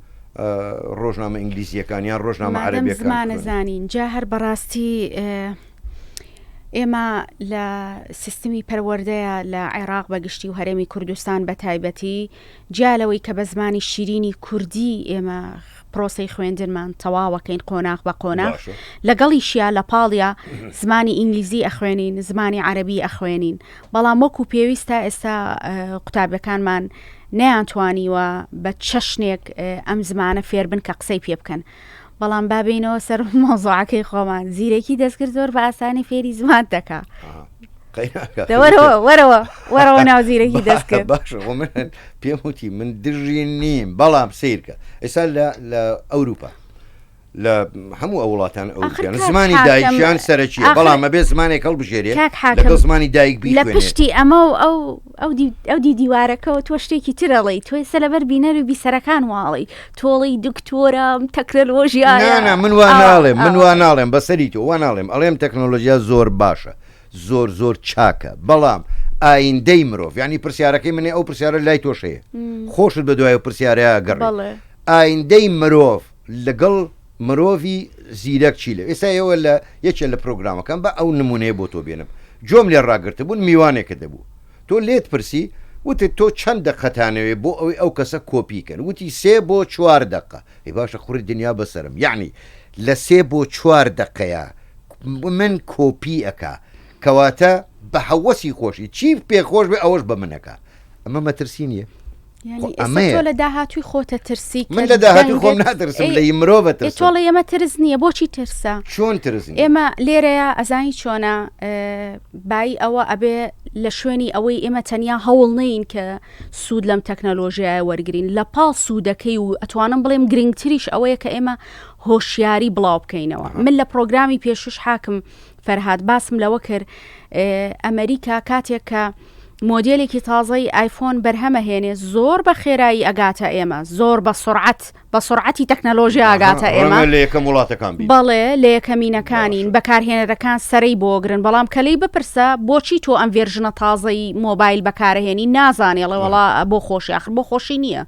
ڕۆژنامە ئینگلیزیەکان یان ڕۆژنامە عەرەبیەکان زمانە زانین جا هەر بەڕاستی ئێمە لە سیستمی پەروەردەیە لە عێراق بە گشتی و هەرێمی کوردستان بە تایبەتی جیا لەوەی کە بە زمانی شیرینی کوردی ئێمە پرۆسەی خوێندنمان تەواوەکەین قۆناغ بە قۆناغ لەگەڵیشیا لە پاڵیا زمانی ئینگلیزی ئەخوێنین زمانی عەربی ئەخوێنین بەڵام وەکو پێویست تا ئێستا قوتابیەکانمان نەیانتوانیوە بە چەشنێک ئەم زمانە فێربن کە قسەی پێ بکەن. بەڵام با بێینەوە سەر مەوزوعەکەی خۆمان زیرەکی دەستکرد زۆر بە ئاسانی فێری زمان دەکا. وەرەوە وەرەوە وەرەوە ناو زیرەکی دەستکرد باشە من پێم وتی من دژی نیم بەڵام سیرکە ئێستا لە ئەوروپا لە هەموو ئەو وڵاتان ئەوروپیان زمانی دایکیان سەرەکیە بەڵام ئەبێ زمانێک هەڵبژێرێ لەگەڵ زمانی دایک لە پشتی ئەمە و ئەو ئەو دی دیوارەکەەوە تۆ شتێکی ترەڵی تۆ ئێستا لەبەر بینەر و بیسەرەکان واڵی تۆڵی دکتۆرم تەکنەلۆژیا من وا ناڵێم من وا ناڵێم بەسەری تۆ وا ناڵێم ئەڵێم تەکنۆلۆژیا زۆر باشە زۆر زۆر چاکە بەڵام ئایندەی مرۆڤ ینی پرسیارەکەی منێ ئەو پرسیارە لای تۆشەیە خۆشت بە دوای پرسیارەیە گەڕ ئایندەی مرۆڤ لەگەڵ مرۆڤی زیرەک چی لە ئێستا ئێوە لە یەکێ لە پرۆگرامەکان بە ئەو نمونەیە بۆ تۆ بێنم گوێم لێ ڕاگرتبوون میوانێکت دەبوو تۆ لێت پرسی وتت تۆ چەند دەقەتانەوێ بۆ ئەوەی ئەو کەسە کۆپی کەن وتی سێ بۆ چوار دەقە ئەی باشە خوڕی دنیا بەسەرم یەعنی لە سێ بۆ چوار دەقەیە من کۆپی ئەکا کەواتە بە هەوەسی خۆشی چی پێ خۆش بێ ئەوەش بە من ئەکا ئەمە مەترسی نییە؟ یانی ئێستا تۆ لە داهاتووی خۆتە ترسی من لە داهاتووی خۆم ناترسم لە ی مرۆڤە ترسم تۆڵە ئێمە ترس نییە بۆچی ترسە چۆن ترس نییە؟ ئێمە لێرەیە ئەزانی چۆنە بایی ئەوە ئەبێ لە شوێنی ئەوەی ئێمە تەنیا هەوڵ نین کە سوود لەم تەکنەلۆژیایە وەرگین لە پاڵ سوودەکەی و ئەتوانم بڵێم گرنگتریش ئەوەیە کە ئێمە هۆشیاری بڵاو بکەینەوە من لە پرۆگرامی پێشوش حاکم فەرهاد باسم لەوە کرد ئەمریکا کاتێک کە مۆدێلێکی تازەی ئایفۆن بەرهەمەهێنێ زۆر بە خێرایی ئەگاتە ئێمە زۆر بە سرعەت بە سرعەتی تەکنەلۆژیا ئەگاتە ئێمە لە یەکەم وڵاتەکان بین بەڵێ لە یەکەمینەکانین بەکارهێنەرەکان سەرەی بۆگرن بەڵام کە لێی بپرسە بۆچی تۆ ئەم version ە تازەی مۆبایل بەکارهێنی نازانێ ئەڵێ وەڵا بۆ خۆشی ئاخر بۆ خۆشی نییە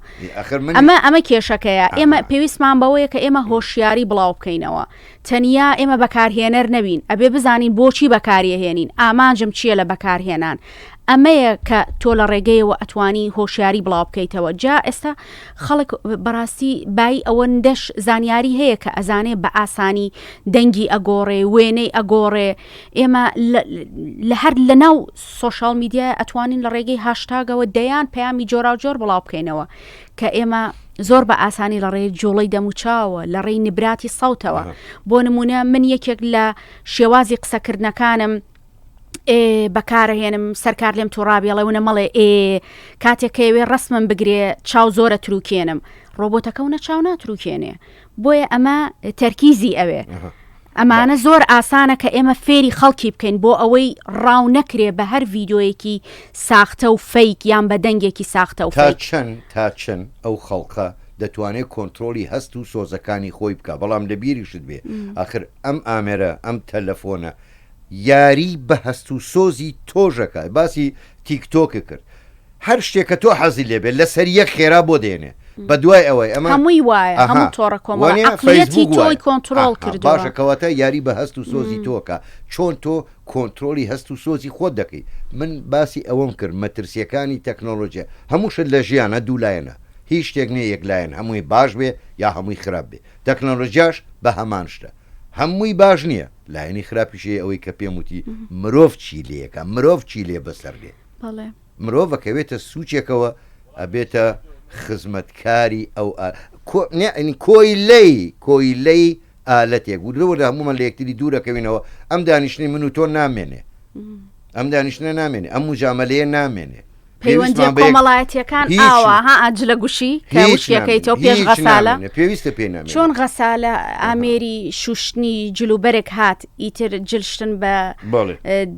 ئەمە ئەمە کێشەکەیە ئێمە پێویستمان بەوەیە کە ئێمە هۆشیاری بڵاو بکەینەوە تەنیا ئێمە بەکارهێنەر نەبین، ئەبێ بزانین بۆچی بەکاریەهێنین، ئامانجم چییە لە بەکارهێنان؟ ئەمەیە کە تۆ لە ڕێگەیەوە ئەتوانی هۆشیاری بڵاو بکەیتەوە. جا ئێستا خەڵک بەڕاستی بایی ئەوەندەش زانیاری هەیە کە ئەزانێ بە ئاسانی دەنگی ئەگۆڕێ، وێنەی ئەگۆڕێ، ئێمە لە هەر لە ناو سۆشیال میدیای ئەتوانین لە ڕێگەی هاشتاگەوە دەیان پەیامی جۆراوجۆر بڵاو بکەینەوە کە ئێمە زۆر بە ئاسانی لە ڕێی جوڵەی دەموچاوە لە ڕێی نبراتی سەوتەوە بۆ نمونە من یەکێک لە شێوازی قسەکردنەکانم بەکارەهێنم سەرکار لێم توڕابی ئەڵێ ونە مەڵێ ئێ کاتێک کەوێ ڕسمم بگرێ چاو زۆرە تروکێنم ڕۆبۆتەکە و نە چاو ناتروکێنێ بۆیە ئەمە تەرکیزی ئەوێ. ئەمانە زۆر ئاسانە کە ئێمە فێری خەڵکی بکەین بۆ ئەوەی ڕاو نەکرێ بە هەر ڤیدۆیەکی ساختە و فەیک یان بە دەنگێکی ساختە و تا فەیک. چەند تا چەند ئەو خەڵقە دەتوانێ کۆنترۆڵی هەست و سۆزەکانی خۆی بکا بەڵام لە بیریشت بێ ئاخر ئەم ئامێرە ئەم تەلەفۆنە یاری بە هەست و سۆزی تۆش ئەکا باسی تیک تۆکت کرد هەر شتێک کە تۆ حەزی لێ بێت لەسەر یەک خێرا بۆ دێنێ بە دوای ئەوەی ئەمە هەمووی وایە هەموو تۆڕە کۆمەڵە عەقڵیەتی تۆی کۆنتڕۆڵ کردووە باشە کەواتە یاری بە هەست و سۆزی تۆکە چۆن تۆ کۆنترۆڵی هەست و سۆزی خۆت دەکەی من باسی ئەوەم کرد مەترسیەکانی تەکنۆلۆژیا هەموو شت لە ژیانە دوو لایەنە هیچ شتێک نییە یەک لایەن هەمووی باش بێ یا هەمووی خراپ بێ تەکنۆلۆژیاش بە هەمان شتە هەمووی باش نییە لایەنی خراپیش هەیە ئەوەی کە پێم وتی مرۆڤ چی لێکە مرۆڤ چی لێ بەسەر دێ بەڵێ. مرۆڤ ئەکەوێتە سوچێکەوە ئەبێتە خزمەتکاری ئەو کۆیلەی کۆیلەی ئالەتێک وردە وردە هەموومان لە یەکتری دوورەکەوینەوە ئەم دانیشتنی من و تۆ نامێنێ ئەم دانیشتنە نامێنێ ئەم مجاملەیە نامێنێ. پەیوەندیە کۆمەڵایەتیەکان ئاوا ها ئاجلە گوشی کە وشکەکەیتەوە پێش غەسالە پێویستە پێ نامێنێ. چۆن غەسالە ئامێری شوشتنی جلوبەرگ هات ئیتر جلشتن بە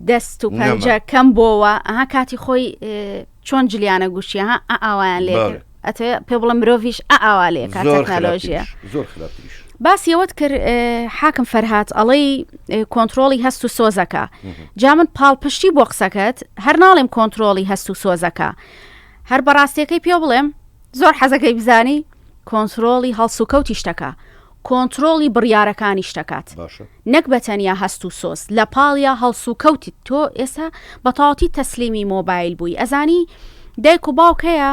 دەست و پەنجە کەم بۆوە ئەها کاتی خۆی چۆن جلیانە گوشی ها ئاوایان لێ ئەتێ پێ بڵێ مرۆڤیش ئا ئاوا لێ کات تەکنەلۆژیە زۆر خراپتریش. باسی ئەوەت کرد حاکم فەرهاد ئەڵێی کۆنترۆڵی هەست و سۆزەکە جا من پاڵپشتی بۆ قسەکەت هەر ناڵێم کۆنترۆڵی هەست و سۆزەکە هەر بەڕاستیەکەی پێ بڵێم زۆر حەزەکەی بزانی کۆنترۆڵی هەڵسوکەوتی شتەکە کۆنترۆڵی بڕیارەکانی شتەکات نەک بە تەنیا هەست و سۆز لە پاڵیا هەڵسوکەوتت تۆ ئێستا بە تەواوەتی تەسلیمی مۆبایل بووی ئەزانی دایک و باوک هەیە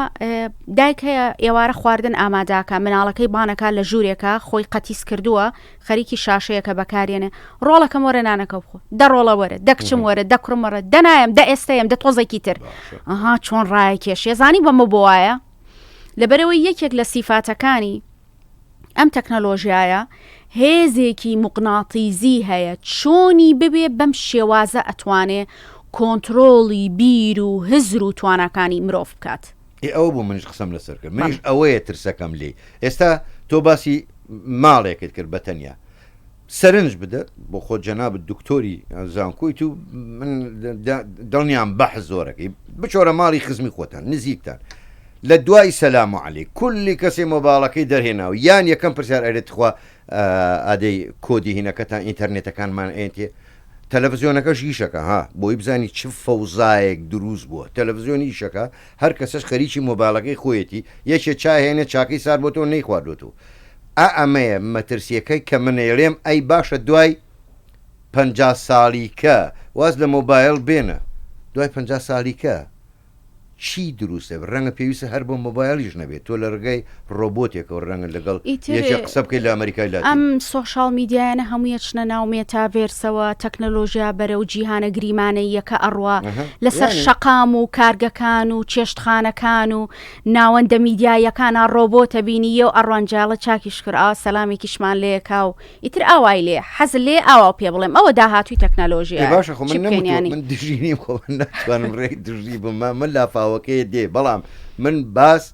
دایک هەیە ئێوارە خواردن ئاماداکە مناڵەکەی بانەکە لە ژوورێکە خۆی قەتیس کردووە خەریکی شاشەیەکە بەکارێنێ ڕۆڵەکەم وەرە نانەکە بخۆ دە ڕۆڵە وەرە دە کچم وەرە دە کوڕم وەرە دەنایم دە ئێستەیەم دە تۆزێکی تر ئەها چۆن ڕایە کێشێ زانی بەمە بۆ وایە لەبەرەوەی یەکێک لە سیفاتەکانی ئەم تەکنەلۆژیایە هێزێکی موقناتیزی هەیە چۆنی ببێ بەم شێوازە ئەتوانێ کۆنترۆڵی بیر و هزر و تواناکانی مرۆڤ بکات. ئێ ئەوە بوو منیش قسەم لەسەر کرد منیش ئەوەیە ترسەکەم لێی ئێستا تۆ باسی ماڵێکت کرد بە تەنیا سەرنج بدە بۆ خۆت جەنابت دکتۆری زانکۆیت و من دڵنیام بەحس زۆرەکەی بچۆرە ماڵی خزمی خۆتان نزیکتان لە دوای سەلام و عەلەی کولی کەسێ مۆباڵەکەی دەرهێنا و یان یەکەم پرسیار ئەرێ تخوا ئادەی کۆدی هینەکەتان ئینتەرنێتەکانمان ئێنتێ تەلەڤزیۆنەکەش ئیشەکە ها بۆی بزانی چ فەوزایەک دروست بووە تەلەڤزیۆن ئیشەکە هەر کەسەش خەریکی مۆبایلەکەی خۆیەتی یەکێ چا هێنێ چاکەی سار بۆ تۆ نەیخواردوەتەوە ئا ئەمەیە مەترسیەکەی کە من ئەیڵێم ئەی باشە دوای 50 ساڵیکە واز لە مۆبایل بێنە دوای 50 ساڵیکە چی دروست دەبێت ڕەنگە پێویستە هەر بۆ مۆبایلیش نەبێت تۆ لە ڕێگای ڕۆبۆتێکەوە ڕەنگە لەگەڵ یەکێ قسە بکەیت لە ئەمریکای لاتین. ئەم سۆشاڵ میدیایانە هەمووی ئەچنە ناو مێتاڤێرسەوە، تەکنەلۆژیا بەرەو جیهانە گریمانەییەکە ئەڕوا، لەسەر شەقام و کارگەکان و چێشتخانەکان و ناوەندە میدیاییەکانا ڕۆبۆت ئەبینی یەو ئەڕوان جاڵە چاکیش کرد ئاوا سەلامێکیشمان لێکا و ئیتر ئاوای لێ حەز لێ ئاوا پێ بڵێم ئەوە داهاتووی ئێ تەکنەلۆژیایە باشە خۆ چی من بکەین نەموتووە یانی. من دژی نیم خۆ من ناتوانم ڕێک دژی بم من لافاوەکەی دێ بەڵام من باس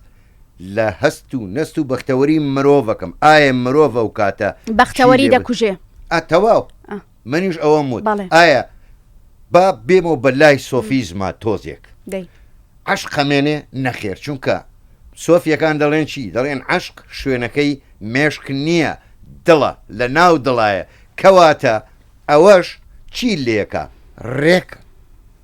لە هەست و نەست و بەختەوەری مرۆڤەکەم ئایا مرۆڤ ئەو کاتە چی بەختەوەری لێ بد دەکوژێ. ئا تەواو ئا. منیش ئەوەم وت بەڵێ. ئایا با بێمەوە بە لای سۆفیزما تۆزێک دەی. عەشق ئەمێنێ؟ نەخێر چونکە سۆفیەکان دەڵێن چی؟ دەڵێن عەشق شوێنەکەی مێشک نییە دڵە لە ناو دڵایە کەواتە ئەوەش چی لێکە ڕێک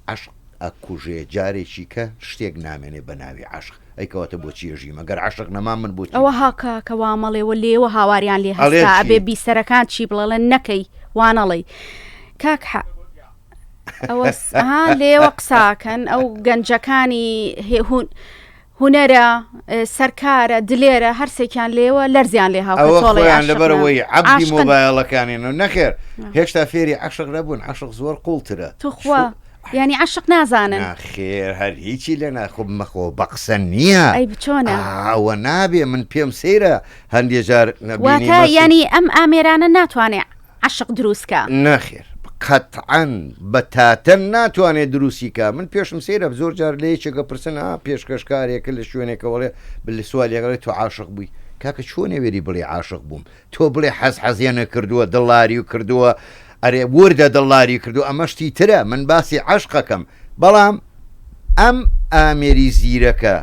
عەشق ئەکوژێ جارێکی کە شتێک نامێنێ بە ناوی عەشق ئەی کەواتە بۆچی ئەژیم ئەگەر عەشق نەما من بۆچی ئەوە ها کاکە وا مەڵێ وە لێوە هاواریان لێ ئەڵێن هەستا چی؟ ئەبێ بیسەرەکان چی بڵێن نەکەی وانەڵێی کاک حە ئەوە ها لێوە قساکەن ئەو گەنجەکانی هون هونەرە سەرکارە دلێرە هەرسێکیان لێوە لەرزیان لێ هاو ئەوە خۆیان لەبەرەوەی عەبدی مۆبایلەکانین و نەخێر هێشتا فێری عەشق نەبوون عەشق زۆر قوڵترە توخوا یعنی عەشق نازانن خێر هەر هیچی لە ناخۆ مەخۆ بە قسە نییە ئەی بچۆنە ئەوە نابێ من پێم سەیرە هەندێ جار واتە ینی ئەم ئامێرانە ناتوانێ عەشق دروست کا. نەخێر قەتعەن بەتاتەن ناتوانێ دروستی کا من پێشم سەیرە زۆر جار لە یەکێک ئەپرسن ها پێشکەشکارێکە لە شوێنێکەوە ئەڵێ لە سوالیەک ئەڵێ تۆ عاشق بووی کاکە چۆن ئەوێری بڵێ عاشق بووم تۆ بڵێ حەز حەزێنە کردووە دڵاری و کردووە ئەرێ وردە دڵاری کردو ئەمە شتی ترە من باسی عەشقەکەم بەڵام ئەم ئامێری زیرەکە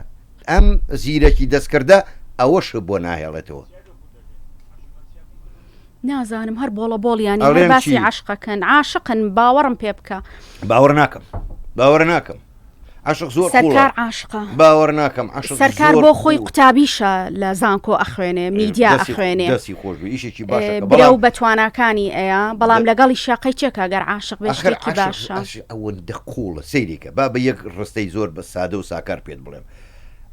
ئەم زیرەکی دەستکردە ئەوەش بۆ ناهێڵێتەوە. نازانم هەر بۆڵە بۆڵیانی هەر ئەڵێن باسی چی؟ عەشقەکەن عاشقن باوەڕم پێ بکە باوەڕ ناکەم باوەڕ ناکەم عەشق زۆر قوڵە سەرکار عاشقە باوەڕ ناکەم عەشق سەرکار زۆر بۆ خۆی قوڵ. قوتابیشە لە زانکۆ ئەخوێنێ میدیا دەستی ئەخوێنێ دەستی خۆش بێ ئیشێکی باشە کە برەو بەڵام بە تواناکانی ئەیا بەڵام لەگەڵیشا قەیچێکە گەر عاشق بێ ئاخر شتێکی عەشق باشە عەشق ئەوەندە قوڵە سەیری کە با بە یەک ڕستەی زۆر بە سادە و ساکار پێت بڵێم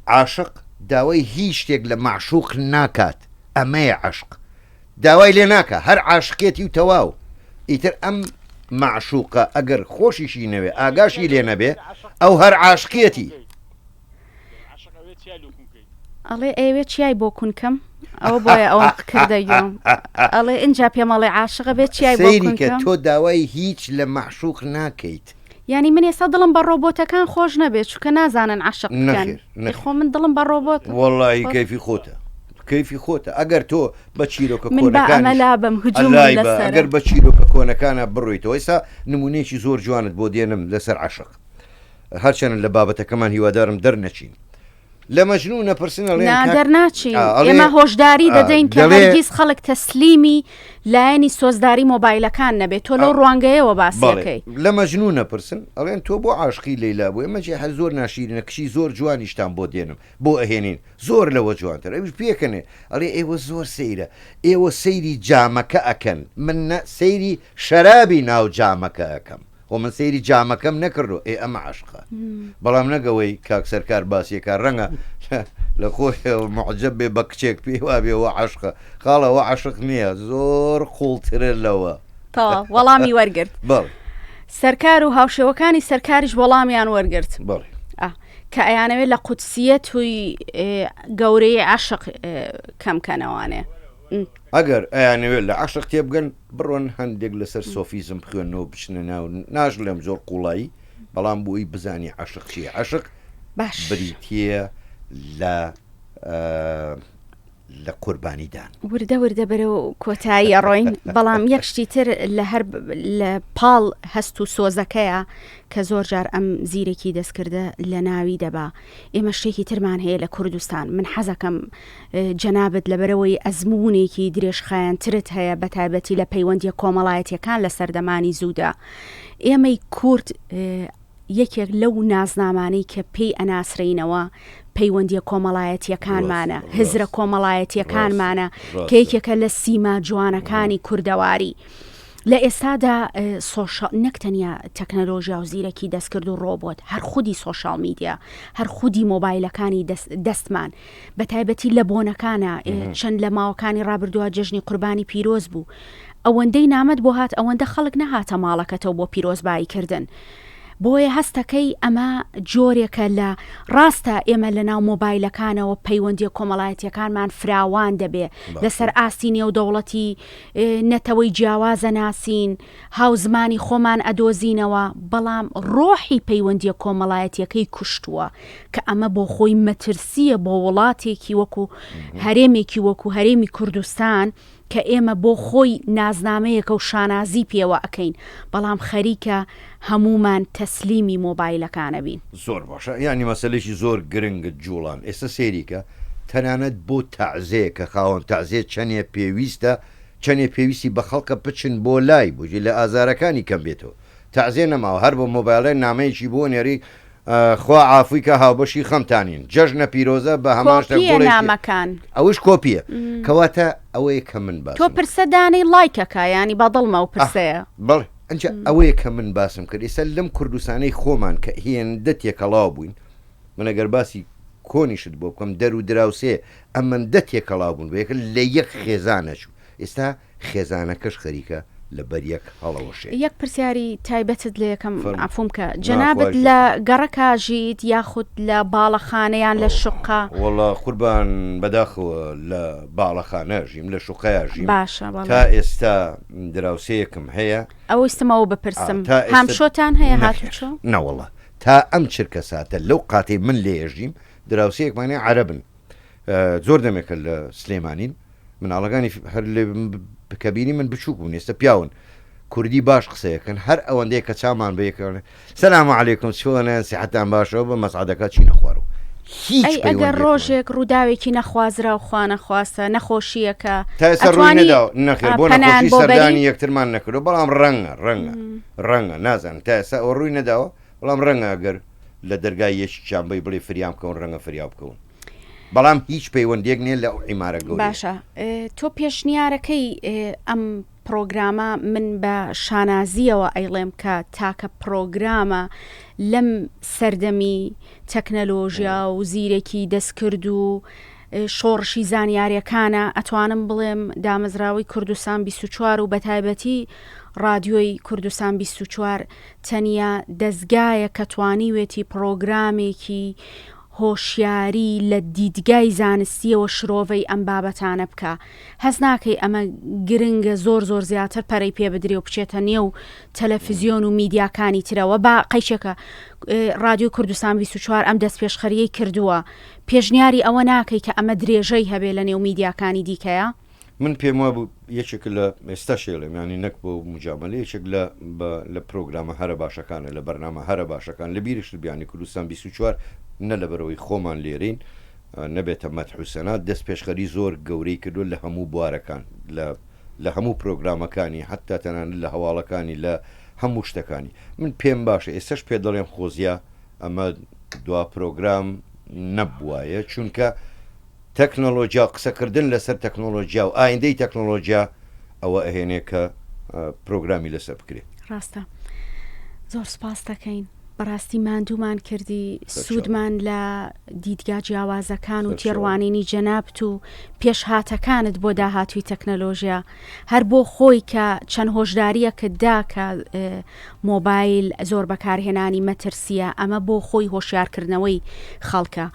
عاشق داوای هیچ شتێک لە مەعشوق ناکات ئەمەیە عەشق داوای لێ ناکا هەر عاشقێتی و تەواو ئیتر ئەم مەعشوقە ئەگەر خۆشیشی نەوێ ئاگاشی لێ نەبێ ئەو هەر عاشقیەتی. ئەڵێ ئەیەوێ چیای بۆ کون کەم ئەوە بۆیە ئەوەم کردە گوێم ئەڵێ ئینجا پێم ئەڵێ عاشقە بێ چیای بۆ سەیری کون کە کەم تۆ داوای هیچ لە مەعشوق ناکەیت. یانی من ئێستا دڵم بە ڕۆبۆتەکان خۆش نەبێت چونکە نازانن عەشق بکەن نەخێر ئەی نەخێر خۆ من دڵم بە ڕۆبۆت وەڵڵاهی خۆش کەیفی خۆتە کەیفی خۆتە ئەگەر تۆ بە چیرۆکە من با ئەمە کۆنەکانیش لابەم هجومم ئەلای بە لەسەرە ئەگەر بە چیرۆکە کۆنەکانە بڕۆیتەوە ئێستا نمونەیەکی زۆر جوانت بۆ دێنم لەسەر عەشق هەرچەنە لە بابەتەکەمان هیوادارم دەرنەچین لە مەجنوون ئەپرسن ئەڵێن نا کاک دەرناچین ئا، ئەڵێ ئێمە هۆشداری ئا، دەدەین کە دەڵێ هەرگیز خەڵک تەسلیمی لایەنی سۆزداری مۆبایلەکان نەبێت تۆ لەو ئا، ڕوانگەیەوە بەڵێ باسیەکەی. لە مەجنوون ئەپرسن ئەڵێن تۆ بۆ عاشقی لەیلا بووی ئەمە جێ هەر زۆر ناشیرینە کچی زۆر جوانیشتان بۆ دێنم بۆ ئەهێنین زۆر لەوە جوانتر ئەویش پێکەنێ ئەڵێ ئێوە زۆر سەیرە ئێوە سەیری جامەکە ئەکەن من نە سەیری شەرابی ناو جامەکە ئەکەم خۆ من سەیری جامەکەم نەکردوە ئێ ئەمە عەشقە بەڵام نەک ئەوەی کاک سەرکار باسیەکا ڕەنگە لە خۆیەوە معجب بێ بە کچێک پێی وابێ ئەوە عەشقە خاڵە ئەوە عەشق نییە زۆر قوڵترە لەوە. تەواو وەڵامی وەرگرت. بەڵێ. سەرکار و هاوشێوەکانی سەرکاریش وەڵامیان وەرگرت. بەڵێ. ئا کە ئەیانەوێت لە قودسیەت و گەورەی عەشق کەم کەنەوانێ. ئەگەر ئەیانەوێت لە عەشق تێبگەن بڕۆن هەندێک لەسەر سۆفیزم بخوێنەوە بچنە ناو ناشڵێم زۆر قوڵایی بەڵام بۆی بزانی عەشق چییە عەشق باش بریتییە لە لە قوربانیدان. وردە وردە بەرەو کۆتایی ئەڕۆین بەڵام یەک شتی تر لە هەر لە پاڵ هەست و سۆزەکەیە کە زۆر جار ئەم زیرەکی دەستکردە لە ناوی دەبا ئێمە شتێکی ترمان هەیە لە کوردستان من حەزەکەم جەنابت لەبەرئەوەی ئەزموونێکی درێژخایەنترت هەیە بەتایبەتی لە پەیوەندیە کۆمەڵایەتیەکان لە سەردەمانی زوودا ئێمەی کورد یەکێک لەو نازنامانەی کە پێی ئەناسرێینەوە پەیوەندیە کۆمەڵایەتیەکانمانە هزرە کۆمەڵایەتیەکانمانە کە یەکێکە لە سیما جوانەکانی کوردەواری. لە ئێستادا سۆشیال نەک تەنیا تەکنەلۆژیا و زیرەکی دەستکرد و ڕۆبۆت هەر خودی سۆشیال میدیا هەر خودی مۆبایلەکانی دەستمان بە تایبەتی لە بۆنەکانە چەند لە ماوەکانی ڕابردووە جەژنی قوربانی پیرۆز بوو ئەوەندەی نامەت بۆ هات ئەوەندە خەڵک نەهاتە ماڵەکەتەوە بۆ پیرۆزبایی کردن بۆیە هەستەکەی ئەمە جۆرێکە لە ڕاستە ئێمە لە ناو مۆبایلەکانەوە پەیوەندیە کۆمەڵایەتیەکانمان فراوان دەبێ لەسەر ئاستی نێودەوڵەتی نەتەوەی جیاواز ئەناسین، هاوزمانی خۆمان ئەدۆزینەوە، بەڵام ڕۆحی پەیوەندییە کۆمەڵایەتییەکەی کوشتووە، کە ئەمە بۆ خۆی مەترسییە بۆ وڵاتێکی وەکو هەرێمێکی وەکو هەرێمی کوردستان کە ئێمە بۆ خۆی نازنامەیەکە و شانازی پێوە ئەکەین، بەڵام خەریکە هەموومان تەسلیمی مۆبایلەکان ئەبین. زۆر باشە یانی مەسەلەیەکی زۆر گرنگت جوڵان ئێستا سەیری کە تەنانەت بۆ تەعزێ کە خاوەن تەعزێ چەنێ پێویستە چەنێ پێویستی بە خەڵکە بچن بۆ لای بۆ لە ئازارەکانی کەم بێتەوە تەعزێ نەماوە هەر بە مۆبایڵێ نامەیەکی بۆ نێری خوا عافوی کە هاوبەشی خەمتانین جەژنە پیرۆزە بە هەمان شتە کۆپیە گوڵێکی نامەکان. ئەوش کۆپیە کەواتە ئەوەیە کە من تۆ باسم کرد. پرسە دانەی ڵایکەکە یانی بەدڵمە ئەو ئاه پرسەیە. بەڵێ ئەنجا ئەوەیە کە من باسم کرد ئێستا لەم کوردستانەی خۆمان کە هێندە تێکەڵاو بووین من ئەگەر باسی کۆنیشت بۆ بکەم دەر و دراوسێ ئەمەندە تێکەڵاو بوون بە یەکە لە یەک خێزان ئەچوو ئێستا خێزانەکەش خەریکە لە بەر یەک هەڵەوەشێ. یەک پرسیاری تایبەتت لێ کەم فەرموو. عەفوم کە نا جەنابت خواهش لە دەکەم. گەڕەکا ژیت یاخود لە باڵەخانە یان لە شوقە؟ وەڵا قوربان بەداخەوە لە باڵەخانە ژیم لە شوقەیا ژیم باشە بەڵێ. تا ئێستا دراوسێیەکم هەیە. ئەویستم ئەوە ئا بپرسم تا ئێستا هامشۆتان هەیە نەخێر هاتوچۆ؟ نەوەڵا تا ئەم چرکەساتە لەو قاتەی من لێ ژیم دراوسێیەکمان هەیە عەرەبن زۆر دەمێکە لە سلێمانین مناڵەکانی هەر لێ کە بینی من بچووک بوون ئێستا پیاون کوردی باش قسەیەکەن هەر ئەوەندەیە کە چامان بەیەکەوە سەلام علیکم چۆنە سیحەتان باشەوە بە مەسعدەکە چینە خوارەوە هیچ ئەی ئەگەر پەیوەندیەکمان ڕۆژێک ڕووداوێکی نەخوازراو خوانەخواستە نەخۆشیەکە تا ئێستا ڕووی ئەتوانی نەداوە نەخێر بۆ پەنایان نەخۆشی بۆ بەری؟ سەردانی یەکترمان نەکردو بەڵام ڕەنگە ڕەنگە ڕەنگە نازانم تا ئێستا ئەوە ڕووی نەداوە بەڵام ڕەنگە ئەگەر لە دەرگای یەکیان بی بڵێ فریام بکەون ڕەنگە فریا بکەون بەڵام هیچ پەیوەندیەک نییە لە ئەو عیمارە گەورەیە. باشە تۆ پێشنیارەکەی ئەم پڕۆگرامە من بە شانازیەوە ئەیڵێم کە تاکە پڕۆگرامە لەم سەردەمی تەکنەلۆژیا و زیرەکی دەستکرد و شۆڕشی زانیاریەکانە ئەتوانم بڵێم دامەزراوەی کوردستان 24 و بەتایبەتی ڕادیۆی کوردستان 24 تەنیا دەزگایە کە توانیوێتی پڕۆگرامێکی. هۆشیاری لە دیدگای زانستیەوە شرۆڤەی ئەم بابەتانە بکا هەست ناکەی ئەمە گرنگە زۆر زۆر زیاتر پەرەی پێ بدرێ و بچێتە نێو تەلەفزیۆن و میدیاکانی ترەوە با قەیچێکە ڕادیۆی کوردستان 24 ئەم دەستپێشخەریەی کردووە پێشنیاری ئەوە ناکەی کە ئەمە درێژەی هەبێ لە نێو میدیاکانی دیکەیە؟ من پێم وابوو یەکێک لە ئێستاش ئەڵێم یانی نەک بۆ موجامەلە یەکێک لە بە لە پرۆگرامە هەرە باشەکانە لە بەرنامە هەرە باشەکان لە بیرشت بیانی کوردستان 24 نە لەبەرەوەی خۆمان لێرەین نەبێتە مەدح و سەنا دەست پێشخەری زۆر گەورەی کردووە لە هەموو بوارەکان لە لە هەموو پرۆگرامەکانی حتا تەنانەت لە هەواڵەکانی لە هەموو شتەکانی من پێم باشە ئێستش پێ دەڵێم خۆزیا ئەمە دوا پرۆگرام نەبوایە چونکە تەکنەڵۆجیا و قسەکردن لەسەر تەکنۆڵۆجیا و ئایندەی تەکنۆڵۆجیا ئەوە ئەهێنێ کە پرۆگرامی لەسەر بکرێ. ڕاستە زۆر سپاست دەکەین بەڕاستی ماندوومان کردی سوودمان لە دیدگا جیاوازەکان و تێڕوانینی جەنابت و پێشهاتەکانت بۆ داهاتووی تەکنەلۆژیا هەر بۆ خۆی کە چەند هۆشداریەکت دا کە مۆبایل زۆر بەکارهێنانی مەترسیە ئەمە بۆ خۆی هۆشیارکردنەوەی خەڵکە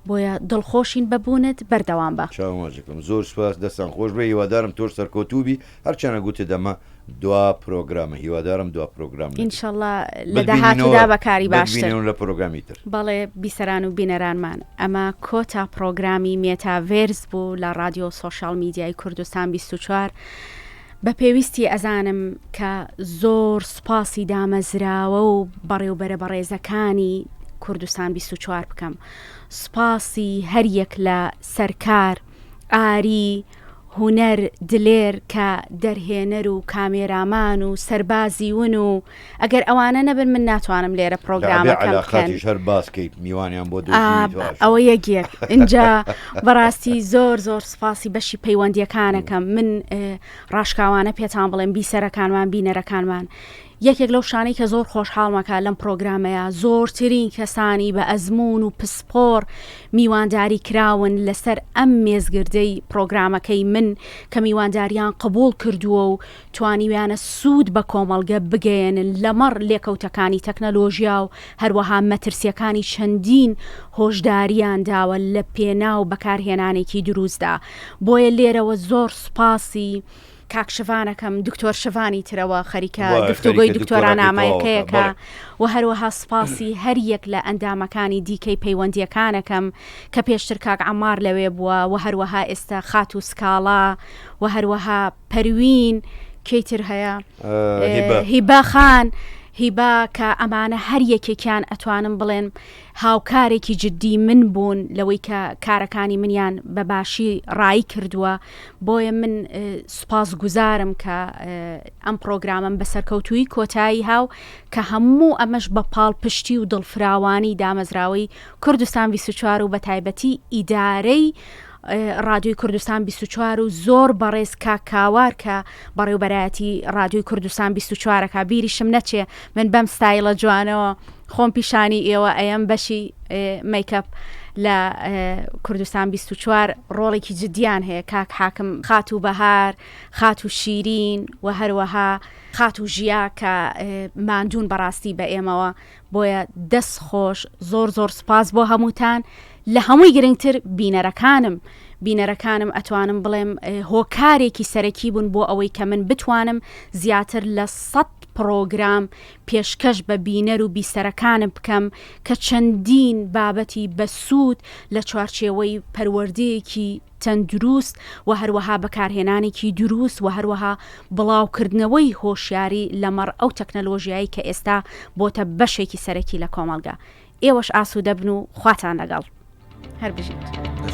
بۆیە دڵخۆشین بە بوونت بەردەوام بە. چاو ماچەکەم زۆر سوپاس دەستان خۆش بێ هیوادارم تۆش سەرکەوتوو بی هەرچەنە گوتت ئەمە دوا پرۆگرامە هیوادارم دوا پرۆگرام نەبێ ان شاءاللە لە داهاتوودا بە کاری باشتر بتبینینەوە لە پرۆگرامی تر. بەڵێ بیسەران و بینەرانمان ئەمە کۆتا پرۆگرامی مێتاڤێرس بوو لە ڕادیۆ و سۆشیاڵ میدیای کوردستان 24 بە پێویستی ئەزانم کە زۆر سوپاسی دامەزراوە و بەڕێوبەرە بەڕێزەکانی کوردستان 24 بکەم سوپاسی هەریەک لە سەرکار، ئاری، هونەر، دلێر کە دەرهێنەر و کامێرامان و سەربازی ون و ئەگەر ئەوانە نەبن من ناتوانم لێرە پرۆگرامەکەم بکەن. هەر باس کەیت میوانیان بۆ دۆزیویتەوە. ئەوە یەک یەک ئینجا بەڕاستی زۆر زۆر سوپاسی بەشی پەیوەندیەکانەکەم من ڕاشکاوانە پێتان بڵێم بیسەرەکانمان بینەرەکانمان یەکێک لەو شتانەی کە زۆر خۆشحاڵمەکا لەم پرۆگرامەیە زۆرترین کەسانی بە ئەزموون و پسپۆڕ میوانداری کراون لەسەر ئەم مێزگردەی پرۆگرامەکەی من کە میوانداریان قبوڵ کردووە و توانیویانە سوود بە کۆمەڵگە بگەیەنن لەمەڕ لێکەوتەکانی تەکنەلۆژیا و هەروەها مەترسیەکانی چەندین هۆشداریان داوە لە پێناو بەکارهێنانێکی دروستدا بۆیە لێرەوە زۆر سوپاسی کاک شڤانەکەم دکتۆر شڤانی ترەوە خەریکە گفتوگۆی دکتۆرانامەکەیەکە و هەروەها سپاسی هەر یەک لە ئەندامەکانی دیکەی پەیوەندیەکانەکەم کە پێشتر کاک عەمار لەوێ بووە و هەروەها ئێستا خاتوو سکاڵا و هەروەها پەروین کێی تر هەیە هیبا خان هیبا کە ئەمانە هەر یەکێکیان ئەتوانم بڵێن هاوکارێکی جددی من بوون لەوەی کە کارەکانی منیان بە باشی ڕایی کردووە بۆیە من سوپاس گوزارم کە ئەم پرۆگرامم بە سەرکەوتووی کۆتایی هاو کە هەموو ئەمەش بە پاڵپشتی و دڵفراوانی دامەزراوەی کوردستان 24 و بە تایبەتی ئیدارەی ڕادیۆی کوردستان 24 و زۆر بەڕێز کاک کاوار کە بەڕێوبەرایەتی ڕادیۆی کوردستان 24 ەکە بیریشم نەچێ من بەم ستایلە جوانەوە خۆم پیشانی ئێوە ئەیەم بەشی مەیکەپ لە کوردستان 24 ڕۆڵێکی جدیان هەیە کاک حاکم خاتوو بەهار خاتوو شیرین و هەروەها خاتوو ژیا کە ماندوون بەڕاستی بە ئێمەوە بۆیە دەست خۆش زۆر زۆر سوپاس بۆ هەمووتان لە هەمووی گرنگتر بینەرەکانم بینەرەکانم ئەتوانم بڵێم هۆکارێکی سەرەکی بوون بۆ ئەوەی کە من بتوانم زیاتر لە سەد پڕۆگرام پێشکەش بە بینەر و بیسەرەکانم بکەم کە چەندین بابەتی بەسوود لە چوارچێوەی پەروەردەیەکی تەندروست و هەروەها بەکارهێنانێکی دروست و هەروەها بڵاوکردنەوەی هۆشیاری لەمەڕ ئەو تەکنەلۆژیایەی کە ئێستا بۆتە بەشێکی سەرەکی لە کۆمەڵگە. ئێوەش ئاسوودە بن و خواتان لەگەڵ. هەر بژیت.